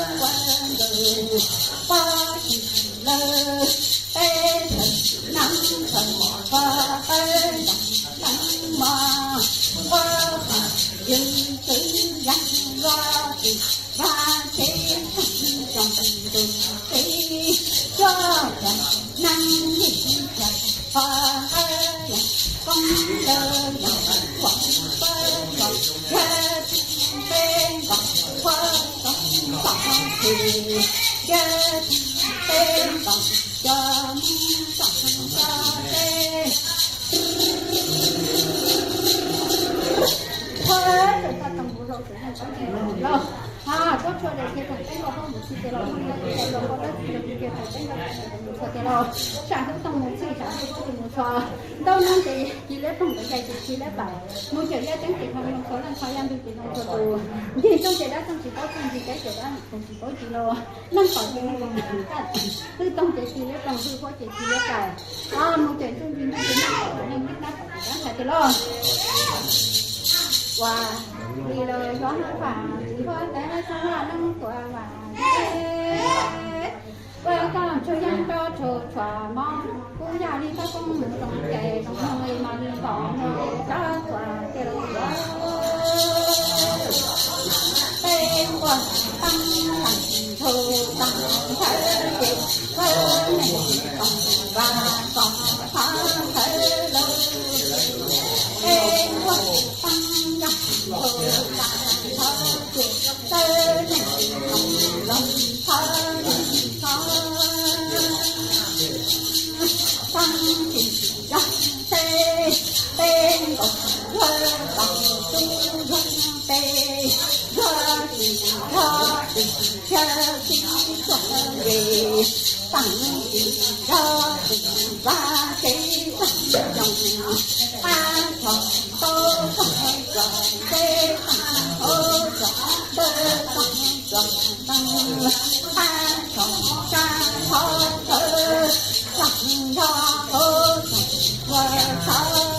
ua nkawd pab tsis lawm, peb txawm neeb txawm pab peb txawm neeb mog, ua yus twb yog luag tus vaj tsev txoos tus txiv, coj cov neeg nim cov pab yog koob ntawd yog ua pab kom yog tsis peb nkaus ua kom nkaus Ces ntiab teb nkaus cov Hmoob txoj hmoo txoj teb. Thawb tawm tag toog mus rau tsev neeg txheeb txheem lauj. Ha, koj tshua ces cia tseem teb nkauj hmoob mus txhij tiag lauj, hmoob nyob tsis tau los koj dab tsi los cia tseem teb nkauj hmoob mus txhua tiag lauj. Sam hwb toog mus txhij, sam hwb txhij mus txhua. Ntaub neeb ces ci liab ploog, ntawd yaj ces ci liab plaws. Mus cawm yaj ceeb ces hlo hlo txhua leej, txhua yaj ntug ces hlo txhua tus. Ncig tsooj ces dab tsooj tsis paub txog, ncig teb ces dab tsooj tsis paub ci lauj. Neeg tom ces neeg tom kaj, hwj toog ces ci liab ploog, hwj huab ces ci liab plaws. Mus cawm ntsuj ntsis ntsuj ces neeg tom ces neeg nyob dab tom ces dab ntshai tiag lauj. Ua li los yuav haj vam tsis huab tev, xyoo loj neeb tuaj vam teb. Ua koj tsuag yeej rau tshua tshua mob, kuv yog li txhob koob mus zoo ces zoo mloog li mas li npom mloog li tsob tuaj tiag lauj. Peb nquag pab leej ntshua tag nrho ces thawb neeg tsis tau vas txog thawv thawv lauj. Peb nquag pab leej ntshua tag nrho ces thawb neeg tsis tau los thawv neeg txhob. Pab tsis yog peb, peb nkaus yuav tau tub yuav peb, yuav tsis yog tus thiab tib tuaj ye. Pab tsis yog tus vaj tsev txoj xyoo, pab txog tau txog txog teb, pab txog tau txog tau txog tau, pab txog sab thov thawv, txog nrho hauv txog ua txhawv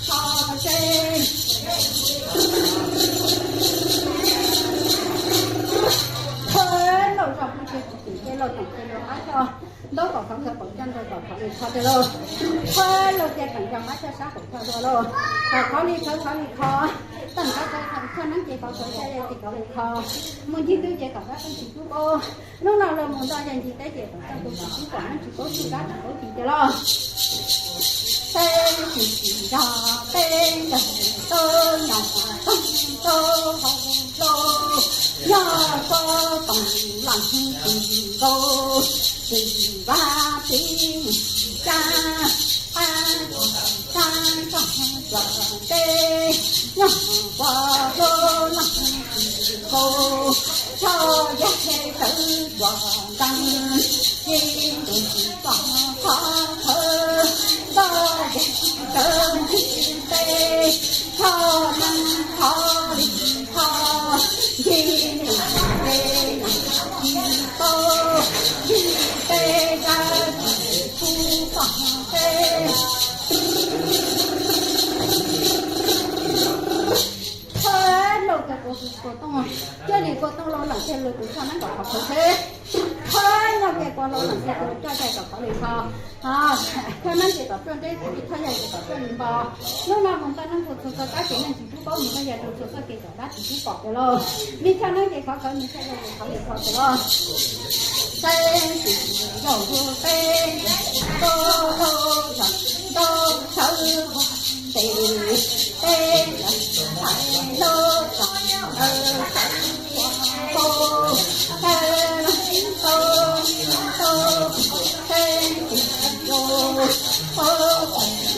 txhawv seb. Thawb lauj zog pub tsis tus tim ces lauj toom ces lauj qab coj ntaub kom khov khaws, paum coj ntaub kom khov li kho tiag lauj. Thawb lauj ces teem zog qab coj sab paum coj dua lauj. Kom khov li khov, khov li kho. Teem kov kov, thawj neeb ces kov kov, coj yaj ces kov li kho. Mus ncig ntug ces kom dab tsi tub paub. Hnub no los mus nto yaj ncig teb ces kom txoj tus tsis tub pom, neeb tsis paub txuj dab tsis paub ci tiag lauj. Peb tsis tsis zog peb ntawd tau nyob tau hau lauj, yog koj toom leej tsis nkaus, tsis vaj tsis cab, pab tsis tshab txog cov teb, nyob mus ua lub leej tsis nkaus, tso yaj tawv cua ntees, ci ntus tsis txog qhov thawv, tso yaj tawv ncig teb, tso neeg qhov li qhov, ci ntus ces neeg tsis tau, ci teb dab tsis pub txog teb. Thawb lauj ces kua tooj, cia li kua tooj lauj leem ces lus tus tshoj neeb kom khov khaws seb. Thawb lauj ces kua lauj leem ces tus coj cai kom khov li kho. Thawj neeb ces kom ruaj nreb, thawj yaj ces kom ruaj li npo. Hnub no mus nto neeb txhua txhua kab ces neeg tsis tub paub, mus nto yaj txhua txhua txoj kev kom dab tsis tub pom tiag lauj. Li thawj neeb ces khov khaws, li thawj yaj ces khov li kho tiag lauj. Peb tsis yog hu peb, tau hu zog tau tshawb ntes, peb ntawd hlais hlub tso ntawd tau hu, tau hu, tau hu, peb tsis yog hu, hu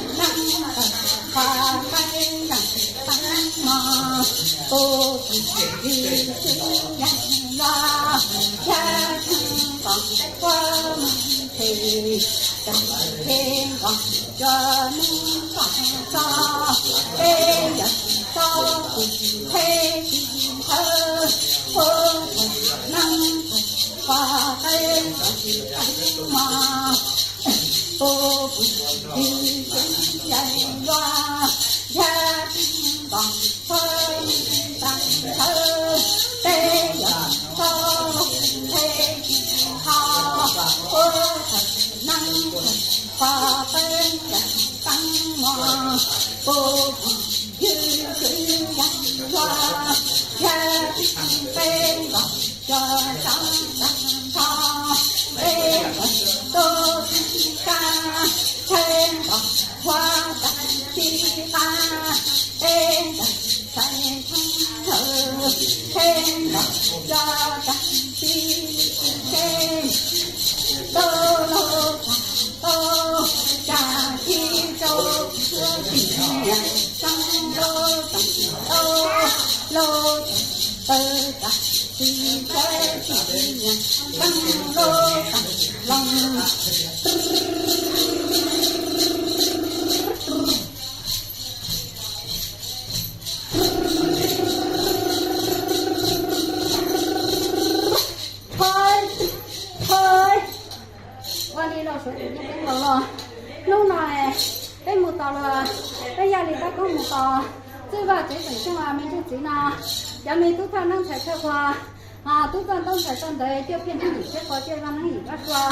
neeb tawg qhov peb yeej teeb mog, hu hu yig swb yeej los, yog tsis nkaus ua mus ces, tsis nkaus cov neeg txoj txoj, peb yog tsis txhob tus txheb tsis nthawv, hu hu neeb tawg qhov peb yeej teeb mog. Hu hu yig swb yeej los, yog tsis nkaus ua mus ces, peb yog tsis txhob tus txheb tsis nthawv, hu hu neeb tawg qhov peb yeej teeb mog. Hu hu yig swb yeej los, yog tsis peb nkaus cov sab tag nrho, peb nkaus tus txheb tsis kab, txheb nkaus huab tag tsis qab, peb nkaus txhais thoob ntawd, txheb nkaus cov tag tsis tawv tas, tsis tawv tsis nyiam, qeej lub tas los. Thawj, thawj. Ua li los suav tus yeej teeb laus los. Hnub no peb mus tos los, peb yog li tab koob mus tos txwj vaj tsev xeem xyooj me ntsuj txiv no, cov me tub thawj neeb ntxhais thawj qhua, tub txawj ntaub ntxhais txawj ntawv, cuaj phiaj neeb yim txhiab qhua, cuaj vaj neeb yim vaj sua,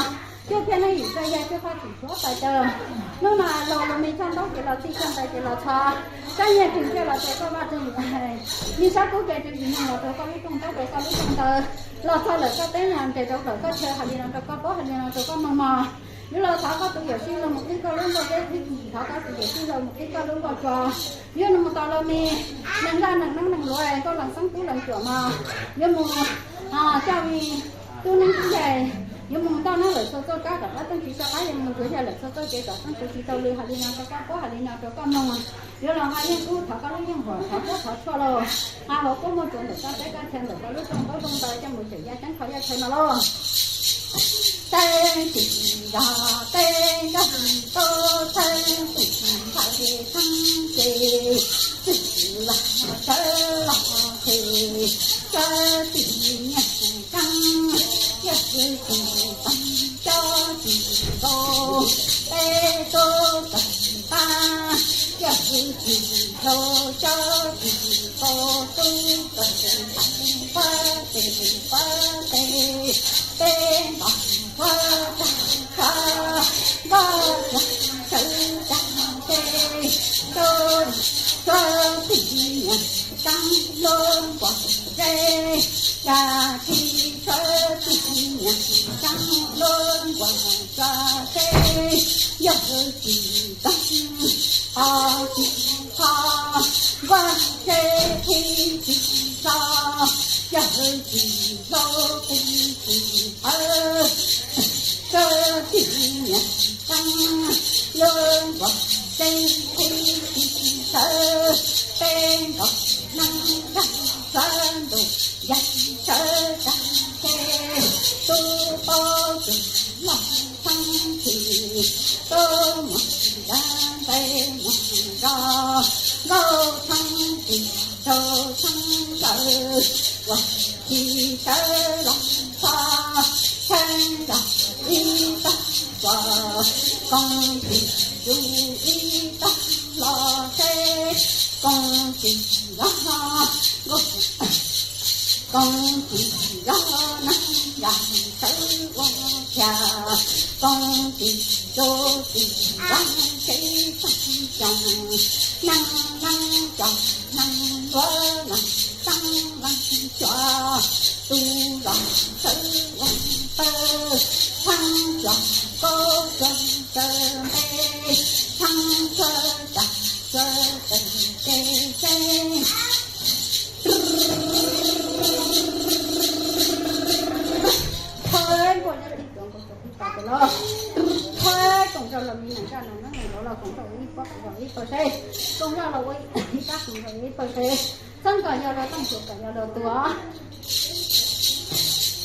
cuaj phiaj neeb yim txoj yawg, cuaj faj tsim suav pais taws. Hnub no laus los me txoj ntaub ces los txhij, txoj ntawv ces los txhos, sab nyiaj rwg kiag los rau koj vaj rwg, me sab kub ces rau yim neeg los rau koj lub rooj ntaub rau koj lub rooj ntawv, los txog lawm koj teb no nres rau lawm koj chaw hais li no rau koj paub hais li no rau koj mloog mog. Yuav los thov koj tus yawm sij los mus qhib koj lub nkoj zeb, thov koj tus yawm sij los mus qhib koj lub nkoj tsua. Yuav los mus tos los me neeg zaj neeg neeb neeg luav, nkauj leej xeeb tub leej cuam mog. Yuav mus coj me tub neeb tub yaig, yuav mus nrauj neeb lawm txhua txoj kab kom qab teej tsis tso qab, yuav mus ntxuav yawg lawm txhua txoj kev kom teeb tsis tau lw, hais li no rau koj paub hais li no rau koj mloog. Yuav los hais yeej kub thov koj lub yeej huam thov kub thov tshuaj lauj. Hais hauv kub muaj tsuas ntawm koj teb koj chaw ntawm koj lub rooj ntaub rooj ntawv coj mus tseem yaj ceeb kho yaj chaw no lauj. Tej tsis zog tej nkag tub, tej tsis ntxhais txheeb ces, txwj los sawv los ces, sawv tsis nyiam tseeb, yog tsis tau cov tsis nkaus, tej tub txawj pab, yog tsis tau cov tsis nkaus, tub txawj ntxhais pab tes pab tes, tej npam huab tag tag, nkoj tag sawv tag ces, tub txawj tsis nyiam tseeb, luag nquag zeb, yog tsis txawj tsis nyiam tseeb, luag nquag tso tseg, yog tsis tau qhov tsis qhov, nquag tseg qhib tsis tso, yog tsis hlob qhib tsis tawv, txawj tsis nyiam tseeb, luag nquag tseg qhib tsis tawv, peb nkaus neeg zaj sawv ntuj yaj sawv tag ces, tub paub tsuas los txheeb tsis, tub mus nrad ntais mus zog, nkauj txheeb tsis rau txheeb ntawd, uas tsis sawv los txog, txheeb los ib tag tso, koom tsis zus ib tag los seb, koom tsis zog, koom tsis zog neeg zaj sawv ua cas, koom tsis zus tsis zog seb tag xyoo, neeg neeg cov neeg luav leej xeeb leej cuam, tus zos sawv ua tawg, txheeb cov kaub cov taw npe, txheeb txhua tag txhua taw ces seb. Thawj npuaj zeb ib tuav nkaus rau ib pas tes los, thawj koom zaj los me neeg zaj neeg neeb neeg luav los koom zaj ua ib pob koom zaj ua ib pob seb, koom zaj los ua ib pab koom zaj ua ib pob seb, txheeb kom yog luag txheeb, tuav kom yog luag tuav.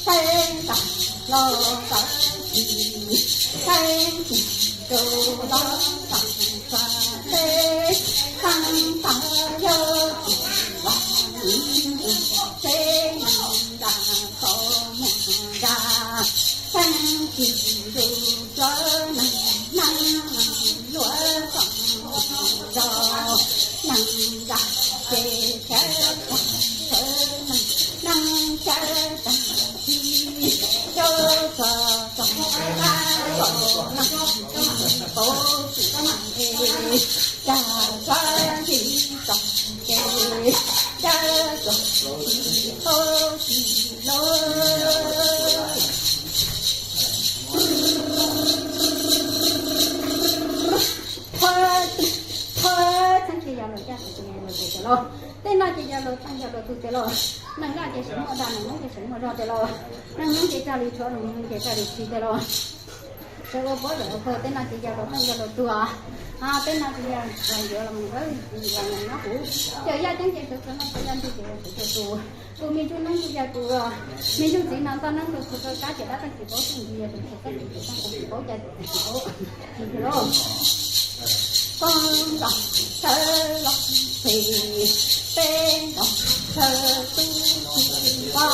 Txheeb tas los txawv tsis, txheeb tsis rau los txawv txawv teb, txheeb tas yog tsis los ib ntsis seb neeg zaj txom muaj zaj, txheeb tsis rau cov neeg neeb luav txom zog, neeg zaj ces chaw tag chaw neeg, neeg chaw tag tsis rau txog txog qab txom neeg, tsis tau tsis tau es, cas txhob ntsis txog ces, cas txog tsis tau tsis lawm. Thawj, thawj txheeb ces yog luag caj, ces yog luag tes tes los. Tej no ces yog luag txheeb yog luag tug tes los. Neeg zaj ces tseem muaj dag, neeg neeb ces tseem muaj zog tes los. Neeg neeb ces tag li tshuav, neeg neeb ces tag li txhi tes los. Ua puab ua pawg, tej no ces yog luag pheej yog luag tuag, tej no ces yog luag yuav los mus, yog nyob kuv. Ces yaj ceeb ces sawv sawv no ces yog ntug ces yog sawv sawv tus. Tus me ntsuj neeb ces yog tus me ntsuj txiv no ntoj neeb tus txhua kab ces dab tsi tsis paub txuj ntxig yog tus txhua kab ces tsis paub cas tsis paub tsis paub. Peb nkaus sawv los txhis, peb nkaus sawv tub txhis npua,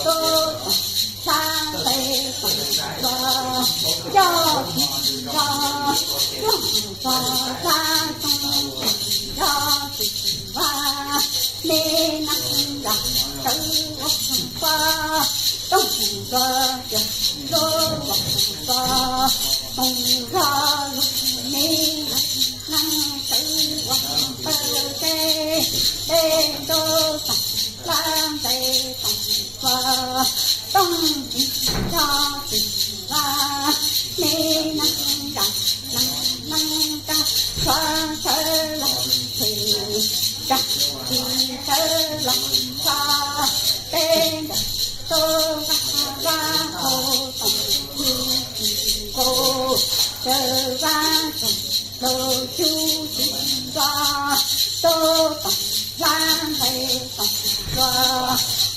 tub txhis hlab nqe txhis npua, coj txhis npua, coj txhis npua, hlab txhis npua, me neeg nrog sawv ua pua, tooj npua, coj lub ua pua, tooj npua, me neeg sawv ua pua, peb nkaus sawv los txhis, hlab nqe txhis npua, tooj txhis npua, me neeg nrog neeg, neeg nrog tshuav sawv los txhis, tshuav txhis sawv los tshuav, peb nkaus sawv ua pua, tooj txhis npua, sawv ua pua, tooj txhis npua, tub txhis hlab nqe txhis npua,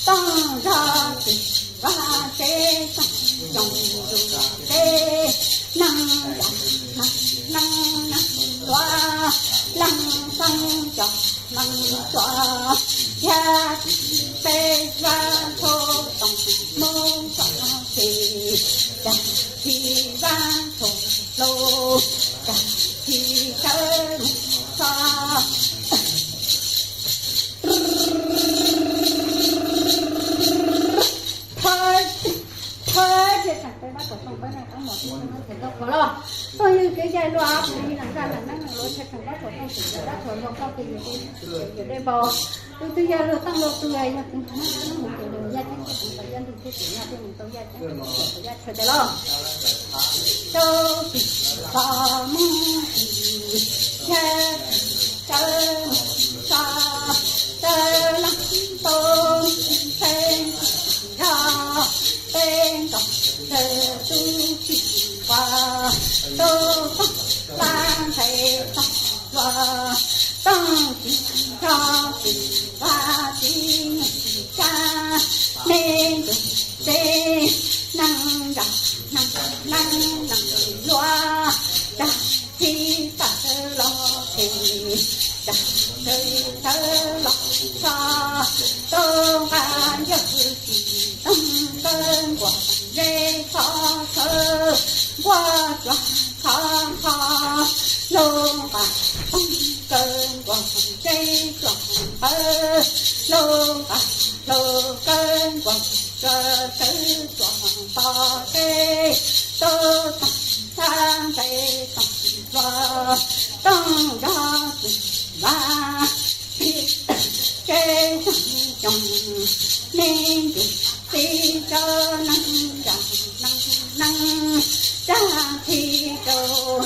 tooj npua txhis npua, tsev txhis xyoo ntsuj tsev, neeg nrog neeg, neeg nrog luav, leej xeeb coj leej tshuav, yog tsis peb hlab txhua tooj mus txog txhis, dag txhis hlab txhua hlau, dag txhis sawv mus txog. Thawj, thawj thiaj tseem peb vab tuam tooj peb neej qeeb los tib neej txhais tau qhuav los. Tooj yeej kev yaig luaj, kuv li neeg zaj neeg neeb neeg luav thiaj tseem vab tuam tooj tseem vab tuam luag koj tes yus tes yus dej npau. Tus twg yog luag tooj luag tug yog tus neej neeb ces luag yaj ceeb thiaj tseem tau yaj ntug thiab ces yaj thiaj tseem tau yaj ceeb thiab tseem tau yaj tshuav tes los. Rau txhis los mus txhis, yaj sawv mus txog, sawv leej tub txhis npua, peb nkaus sawv tub txhis npua, tub tooj hlab nqe txhis npua, tooj txhis npua txhis npua txhis npua, me ntsuj tsev, neeg nrog neeg, neeg nrog luav, dag txhis sawv los txhis, dag txhis sawv los txhog, tub nqa yawg txhis toog, kawg nkuaj zeb txhob txhawv, nquag tsuag txhob nqho, lub nqa toog, kawg nkuaj zeb tsuag npawv, lub nqa hlau, kawg nkuaj tsuag sawv tsuag nto teb, tub toog hlab nqe toog hluas, toog nrog txhis vaj, txhis tsev xyoo xyoo, me ntsuj txiv tso neeg nrog neeg, neeg dag txhis rau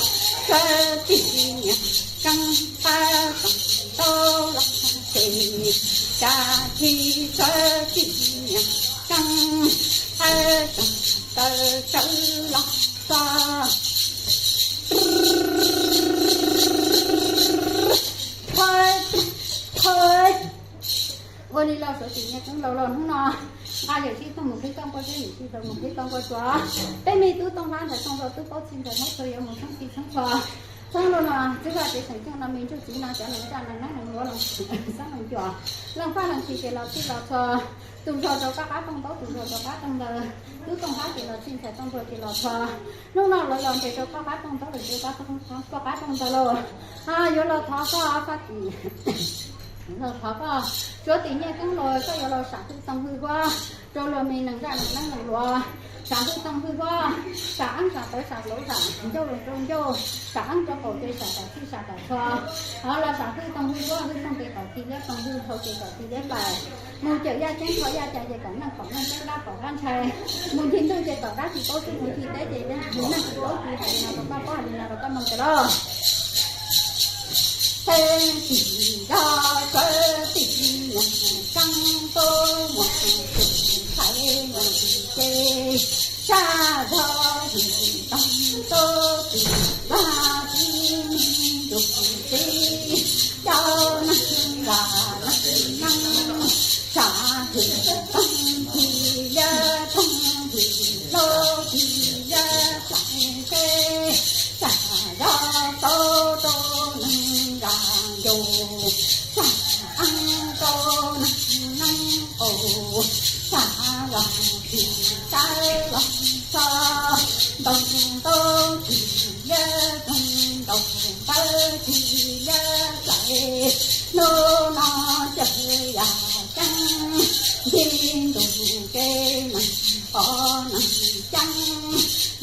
sawv txhis niag keeb, qab toog tau los txhis, dag txhis sawv txhis niag keeb, qab toog tau sawv los txog. Thawj, thawj. Ua li los suav txim nyiaj keeb laus los hnub no nqa yawm sij tooj mus qhib toj npua, yawm sij hlau mus qhib toj npua tsuav. Peb me tub tooj hlab ntawd tooj hlau tub paub txij ntawd Hmoob txhua yuav mus txheeb txhij txheeb txhua. Txheeb lub no txwb vaj tsev xeem cooj no me ntsuj txiv no cov neeg zaj neeg neeb neeg luav, xeeb neeg cuam, leej faj leej tsis ces los txij los txhua. Tus zog rau koj qab tooj ntaub, tus zog rau koj qab tooj ntawv, tub tooj hlab ces los txij, ntxhais tooj npua ces los txhua. Hnub no lawv los ntes rau koj qab tooj ntaub, lawv ntes rau koj qab tooj ntawv lauj. Yuav los thov koj faj tim, los thov koj suav txim nyiaj keeb laus, koj yuav los sam hwj toog hwj huab rau luag me neeg zaj neeg neeb neeg luav, sam hwj toog hwj huab, sam eeb sam tawv sam lauv sam ncauj rau ncauj, sam eeb rau qaum ces sam tam txhij sam tam txhua. Hov los sam hwj toog hwj huab, hwj toog ces kom txi liab toog, hwj hlau ces kom txi liab pais. Mus cawm yaj ceeb kho yaj cas ces kom neej pom neej, dab pom dab ntshai. Mus ncig ntuj ces kom dab tsis paub txuj, mus ncig teb ces neeg tsis paub txuj, hais li no rau koj paub, hais li no rau koj mloog tias los. Peb txhis nrog sawv txhis niag keeb, tub muaj tus ntxhais muaj tus txiv, Sab zog hwm toog tub tsis vaj tib neeg ntuj txiv, cov neeg zam neeg neeg, sab hwm toog tsis liab toog hwm hlau tsis liab txais teb, sab zog tau rau neeg zam ncus, sab eeb rau neeg neeb qaus, sab los tsis sab los txog, ntoo ntau tsis liab toog ntoo ntawd tsis liab txais, hnub no cov yaj ceeb, ncig ntuj kev neeg pom neeg ceeb,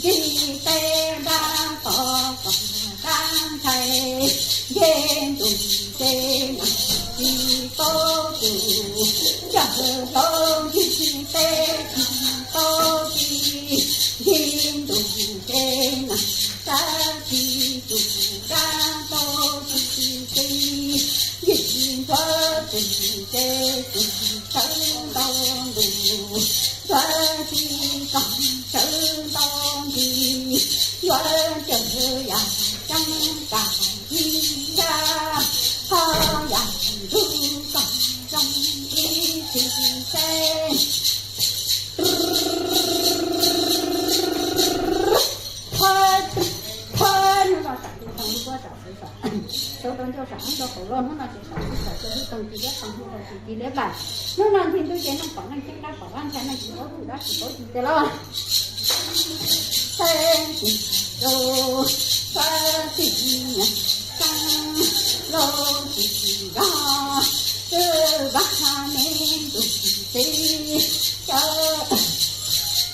ncig teb dab pom kom dab ntshai, ncig ntuj kev neeg tsis paub tus, cov hlau ncig teb tsis paub txiv, ncig ntuj kev neeg sab tsis tus, dab paub tsis txiv, ncig ntsuav tus kev tus sawv ntau ntuj, ntsuav tsis koom sawv ntau nti, yuav cov yaj ceeb kam ib sab, ho yam ntug kom zoo ib txhis seb. Thawj, thawj hnub no sam tus toog lub kuab sam xwb sam, tau rau ncauj sam hnub rau hauv los hnub no ces sam xwb sam cov hlub toog tis liab toog hlub rau tis tis liab nplaim. Hnub no ntxig ntuj ces neeg pom neeg ceeb dab pom dab ntshai neeg tsis paub tus dab tsis paub tus tiag los. Teb tsis rau, txawb tsis nyiam, tseeb laus tsis zog, twb vaj me ntuj txiv, cov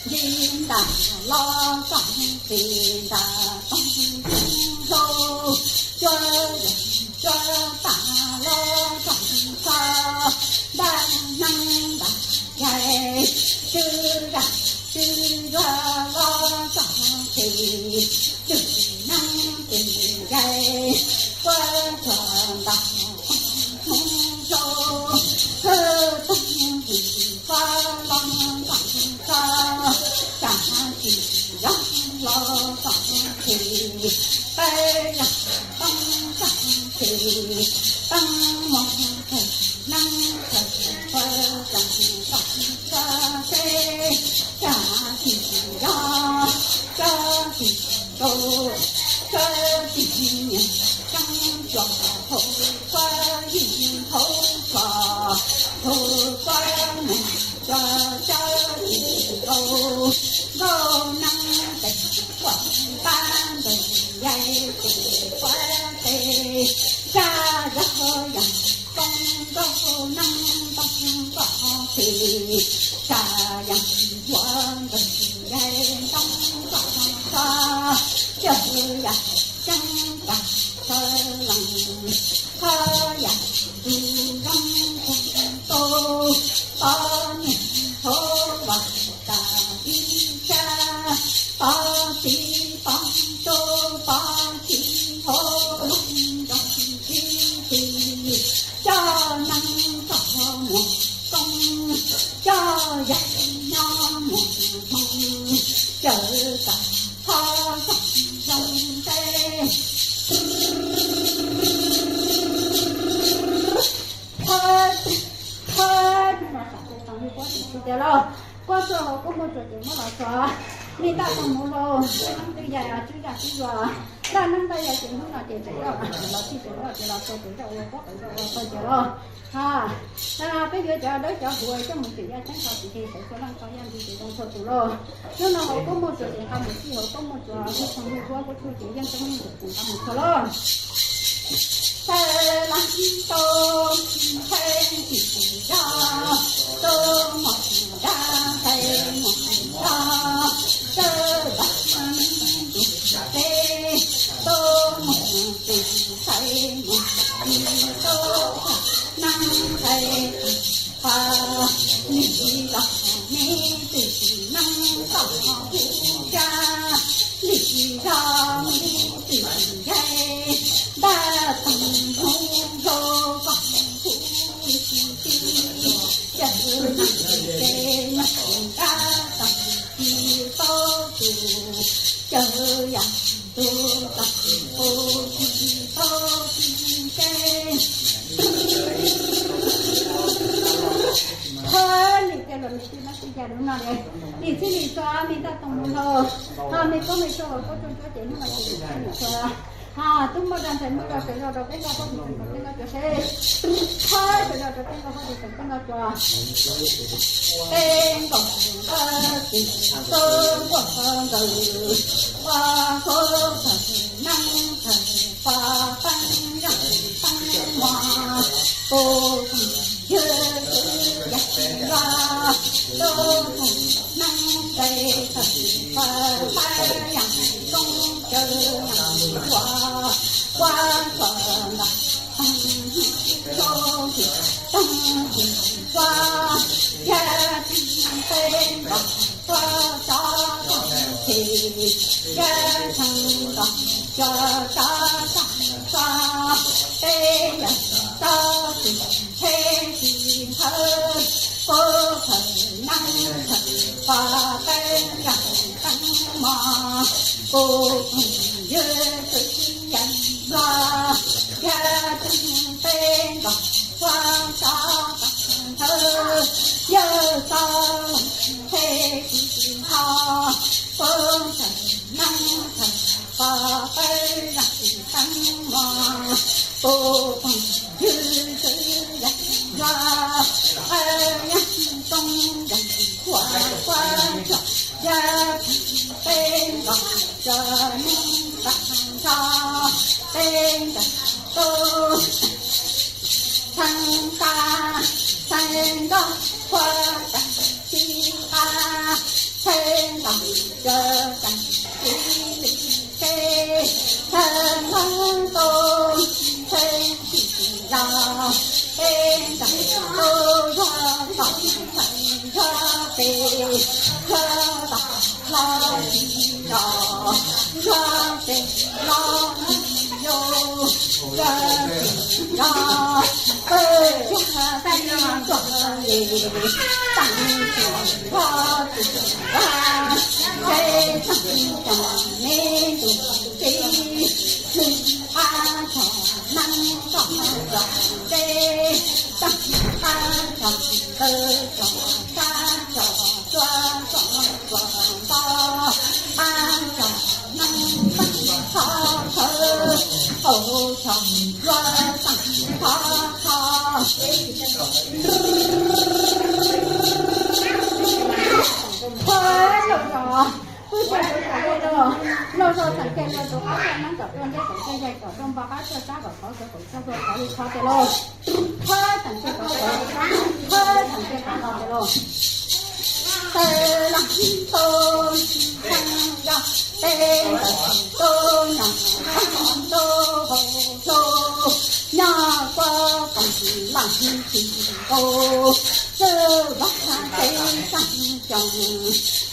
ncig ntam los txog txiv ntam toog hlub, cuab cuab tas los txog txog, ntam neeb ntam yaig, twb zaj twb zog los txog txiv, twb neeb twb yaig, kuab tsuag ntam hmoov hlub, hwj toog hwj kuab los ntam txog, tsam tsis zog los txog txiv, peb yog toob txog txiv, toob mog kawg neeb kawg kuab txog txog txog seb, tsam tsis zog, tsam tsis rau, tsam tsis nyiam, tseeb tsuas hauv kuab yig hauv tsuas, hauv kuab mus tsuas tsam tsis rau, nkauj neeb tes kuam pab ntawm yaig tes kuam tes, tsam zog yog koob nkauj neeb ntoo kom txhim, tsam yog yuav ntawm yaig ntoo kom txhim, cov yaj ceeb tas sawv lees, ho yam ntug zoo kawg tau, pov niam hauv vas tas ib sab, pov txiv pov tub pov txiv hauv loog nrog ib txhis, coj neeb txog muag koob, coj yaj nyob muag hmoo, cawm tas ho zoo zoo ntsej. Thawj, thawj hnub no sam tus toog lub kuab tsis txi tiag lauj. Kuab tsuag hauv kuab muaj tsuag ces muab los tsuag. Nej ntaj toog mus lauj, neeb twb yaig tswb zaj tswb zog. Ntaj neeb ntaj yaig ces hnub no ces tseem los txij tseem los ces los txog ces zaj ua kuab qev zaj ua txog ces lauj. Ha, peb yuav cov dawb cov huv coj mus cawm yaj ceeb tso tim ces sawv txhua leej tso yaj ntxwv ces zoo txhua tus lauj. Hnub no hauv kuab muaj tsuag ces nqa mus txij hauv kuab muaj tsuag, hwj txhoo hwj huab kuab tsuag ces yeej tseeb yeej txhua tus nqa mus txog lauj. Tawg leej tau, txhais tsis zog, tub mus dab txhais mus zog, tawg leej tus teb, tub mus tis txhais mus tis tub, neeb txhais tis pha, lig zog me twm neeb tau hu ca, lig zog me twm yaig, ntaj toog hnub nraug koj hu lig ti, cawm neeg ces neeg ntaj toog tis tau, Caws yam tus txawm tus tsis tau tsis ke. Thawj lim tias luag me tij mab tij ca lub no li, lim txhij lim txhua me ntaj toog mus hlo, ho me koob me tshuaj hauv koob tshuaj ntsuab ces hnub no ces lim txhij lim txhua. Ho tub muaj dag ntxhais muaj dag sawv zog rau peb nkauj hauj tus tseem kom peb nkauj cua seb. Thawj sawv zog rau peb nkauj hauj tus tseem peb nkauj cua. Peb nkaus ntawd tus tub nkaus ntawd, ua kub tawg neeb tawg pov peeb yog peeb mos, pub ywg kwv yog kwv los, tub neeb nqe tawg pov peeb yog koob caw yog ua, ua txog nta tag, tag ua, yog tag peb nkaus ua tso tag ces, yog tag nkaus ua tso tag tso, peb yog tso tus tsheb tsis nthawv, pub tawg neeb tawg pov peeb yog peeb mos, pub ywg kwv yog kwv los, yog tag peb nkaus ua tso tag nthawv, yog tso los tsheb tsis nthawv, pub tawg neeb tawg pov peeb yog peeb mos, pub ywg kwv yog kwv los, yog tag koob yog ua ua tso, yog tag peb nkaus ua tso neeb tag nrho, peb nkaus ua tso tag nrho, tag nrho ua tag tib qab, tag nrho ua tag tib li, peb tag nrho ua tso tib los, peb nkaus ua tso yog tag tag nrho peb, yog tag los tib los, yog peb los yog yog peb los, peb yog tib los li, tag tib los tib los, peb tag tag me tus tib, tag tag neeb tag tag peb, tag tag tag tag tag tag tag tag tag tag, tag tag neeb tag tag tag, hauv tag ua tag tag tag. Thawj laug zos, pub tsuag tus txawm li los, laug zos tseem cia li tus qab tsuag neeb kom rau ntej kom ntej yai kom rau npoo qab tsuag sab kom qhov sawv kom tsuag tua qhov li qhov tias los. Thawj tseem cia kom sawv, thawj tseem cia kom los tias los. Tawg los tub, txheeb yog peb ntawm tub nyuam tub hauv hluas, nyob kuab koom leej tsis nkaus, xwb vaj tsev xeeb xyoo,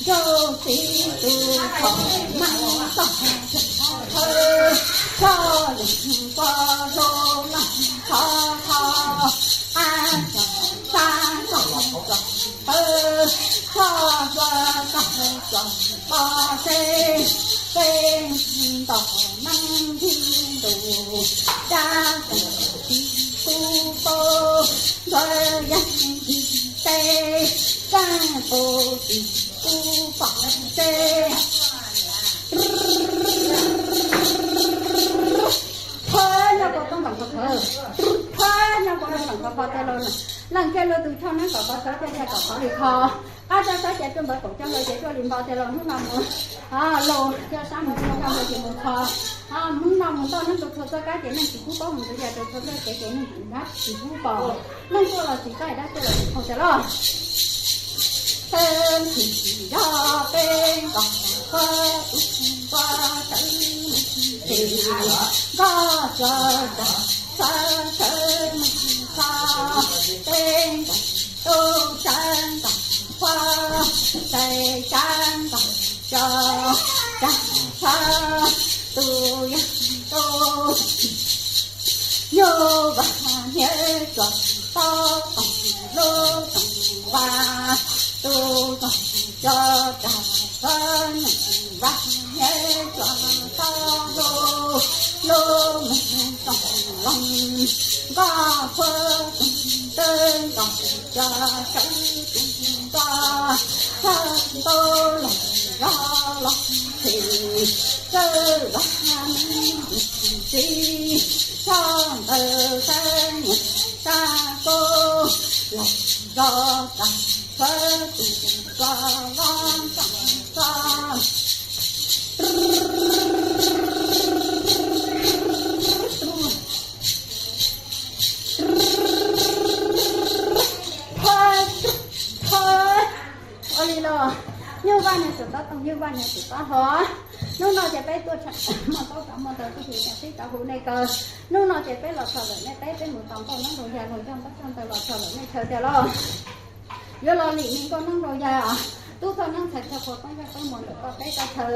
nrauj txiv tus txom neeb txoj thawj, txoj yeej kua hlo leej thov thov, ab txog sab txog txog pawg, txog hlua txog txog pov seb, peb ntaus neeb nthib ntus, dab tsi tsis pub paub, ntxuav yeej tsis teb, dab tsi tsis pub pom seb. Thawj nyob puag toj ntoos qhov khawv, thawj nyob puag toj ntoos qhov qhov tias los, leej txiv lawv tus choj neeb kom qhov khawv, coj ntshai kom qhov li qhov, qab tsob sab ces ruaj npawv, qaum coj npawv ces ruaj li npawv tias los hnub no mus, los coj sab mus coj npawv ces mus qhov, hnub no mus toj neeb tus txhua txoj kab ces neeg tsis pub paub mus ntxiv, yog rau txhua txoj kev ces neeg tsis pub pom, neeg tuaj los tsis txawj, dab tuaj los tsis pom tias los. Peb tsis yog peb nkaus qhov tus npua sawv mus tsis, nkoj tsuag tsuag sawv sawv mus txog, peb nkaus tus sawv nkaus qhov, sawv sawv nkaus tso, sawv sawv tus yog tus nyuj vas hniav tsuag tau toom lub toom vas, Tus kom cov rag txawv nyeem vaj nyev tsuag toj lub, lub mus txoog loo nkoj puag tus twb nkaus cov sawv tus nto, txog ntu los zog los txhis, txawj los mus txi, txog ntawm sab nyiam sab kub los zog tag txawv tus ko los txog txog. Ua li los, nyuj vaj nyob tsum tsob tooj, nyuj vaj nyob tsum tsob hlau. Hnub no ces peb tuaj muaj taub kav muaj ntawv tuaj hu, qhib rau hu nej kaw. Hnub no ces peb los txog lawm nej teb, peb mus tos nkauj noob nraug yaj los coj ntaub coj ntawv los txog lawm nej chaw tiag lauj. Yuav los lim me nkauj noob nraug yaj os, tub thoj neeb ntxhais thawj qhua poob zaj poob muag ntawm koj teb koj chaw.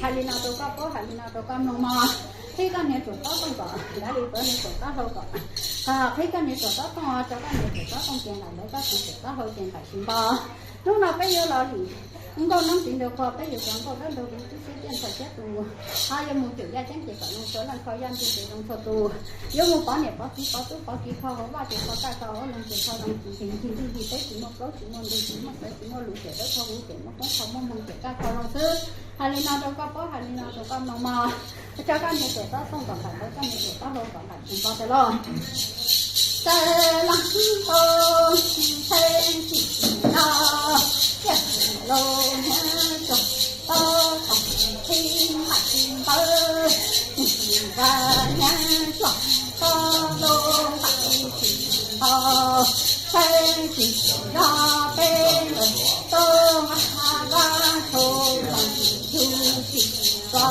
Hais li no rau koj paub, hais li no rau koj mloog mog. Qhib koj niag tsum tsob tooj kom dav li txawv niag tsum tsob hlau kom, qhib koj niag tsum tsob tooj tso koj niag tsum tsob tooj ces nqaim ntawd, koj txiv tsum tsob hlau ces nqaim tsis nto. Hnub no peb yuav los lim nkauj noob txiv nraug qhua, peb yuav cov nkauj dawb nraug lus tub siab tiaj ntxhais thiab tus ho yuav mus cuam yaj ceeb ces kom zoo txhua leej kho yaj ntuj ces zoo txhua tus. Yuav mus pov niam pov txiv pov tub pov kiv kho hauv vaj ces kho kaj kho hauv loog ces kho zoo tsis nkeeg nkeeg nkeeg nkeeg, teb tsis muaj plaub tsis muaj ntug tsis muaj xaiv tsis muaj lus ces dawb kho huv ces muaj koob kho muaj hmoo ces kaj kho zoo xwb. Hais li no rau koj paub, hais li no rau koj mloog mog. Tso koj niag tsum tsob tooj kom nqaim ntawd, koj niag tsum tsob hlau kom nqaim tsis nto tiag lauj. Txawm leej tub ntshe tsis no, yog los nyob tsuag toj tooj, qhib nqaim tsis nto, vaj nyob tsuag toj lub nqaim tsis nto, txawm tsis yog peb nkawd tub nqa vaj tshuv tooj yug tsis nto,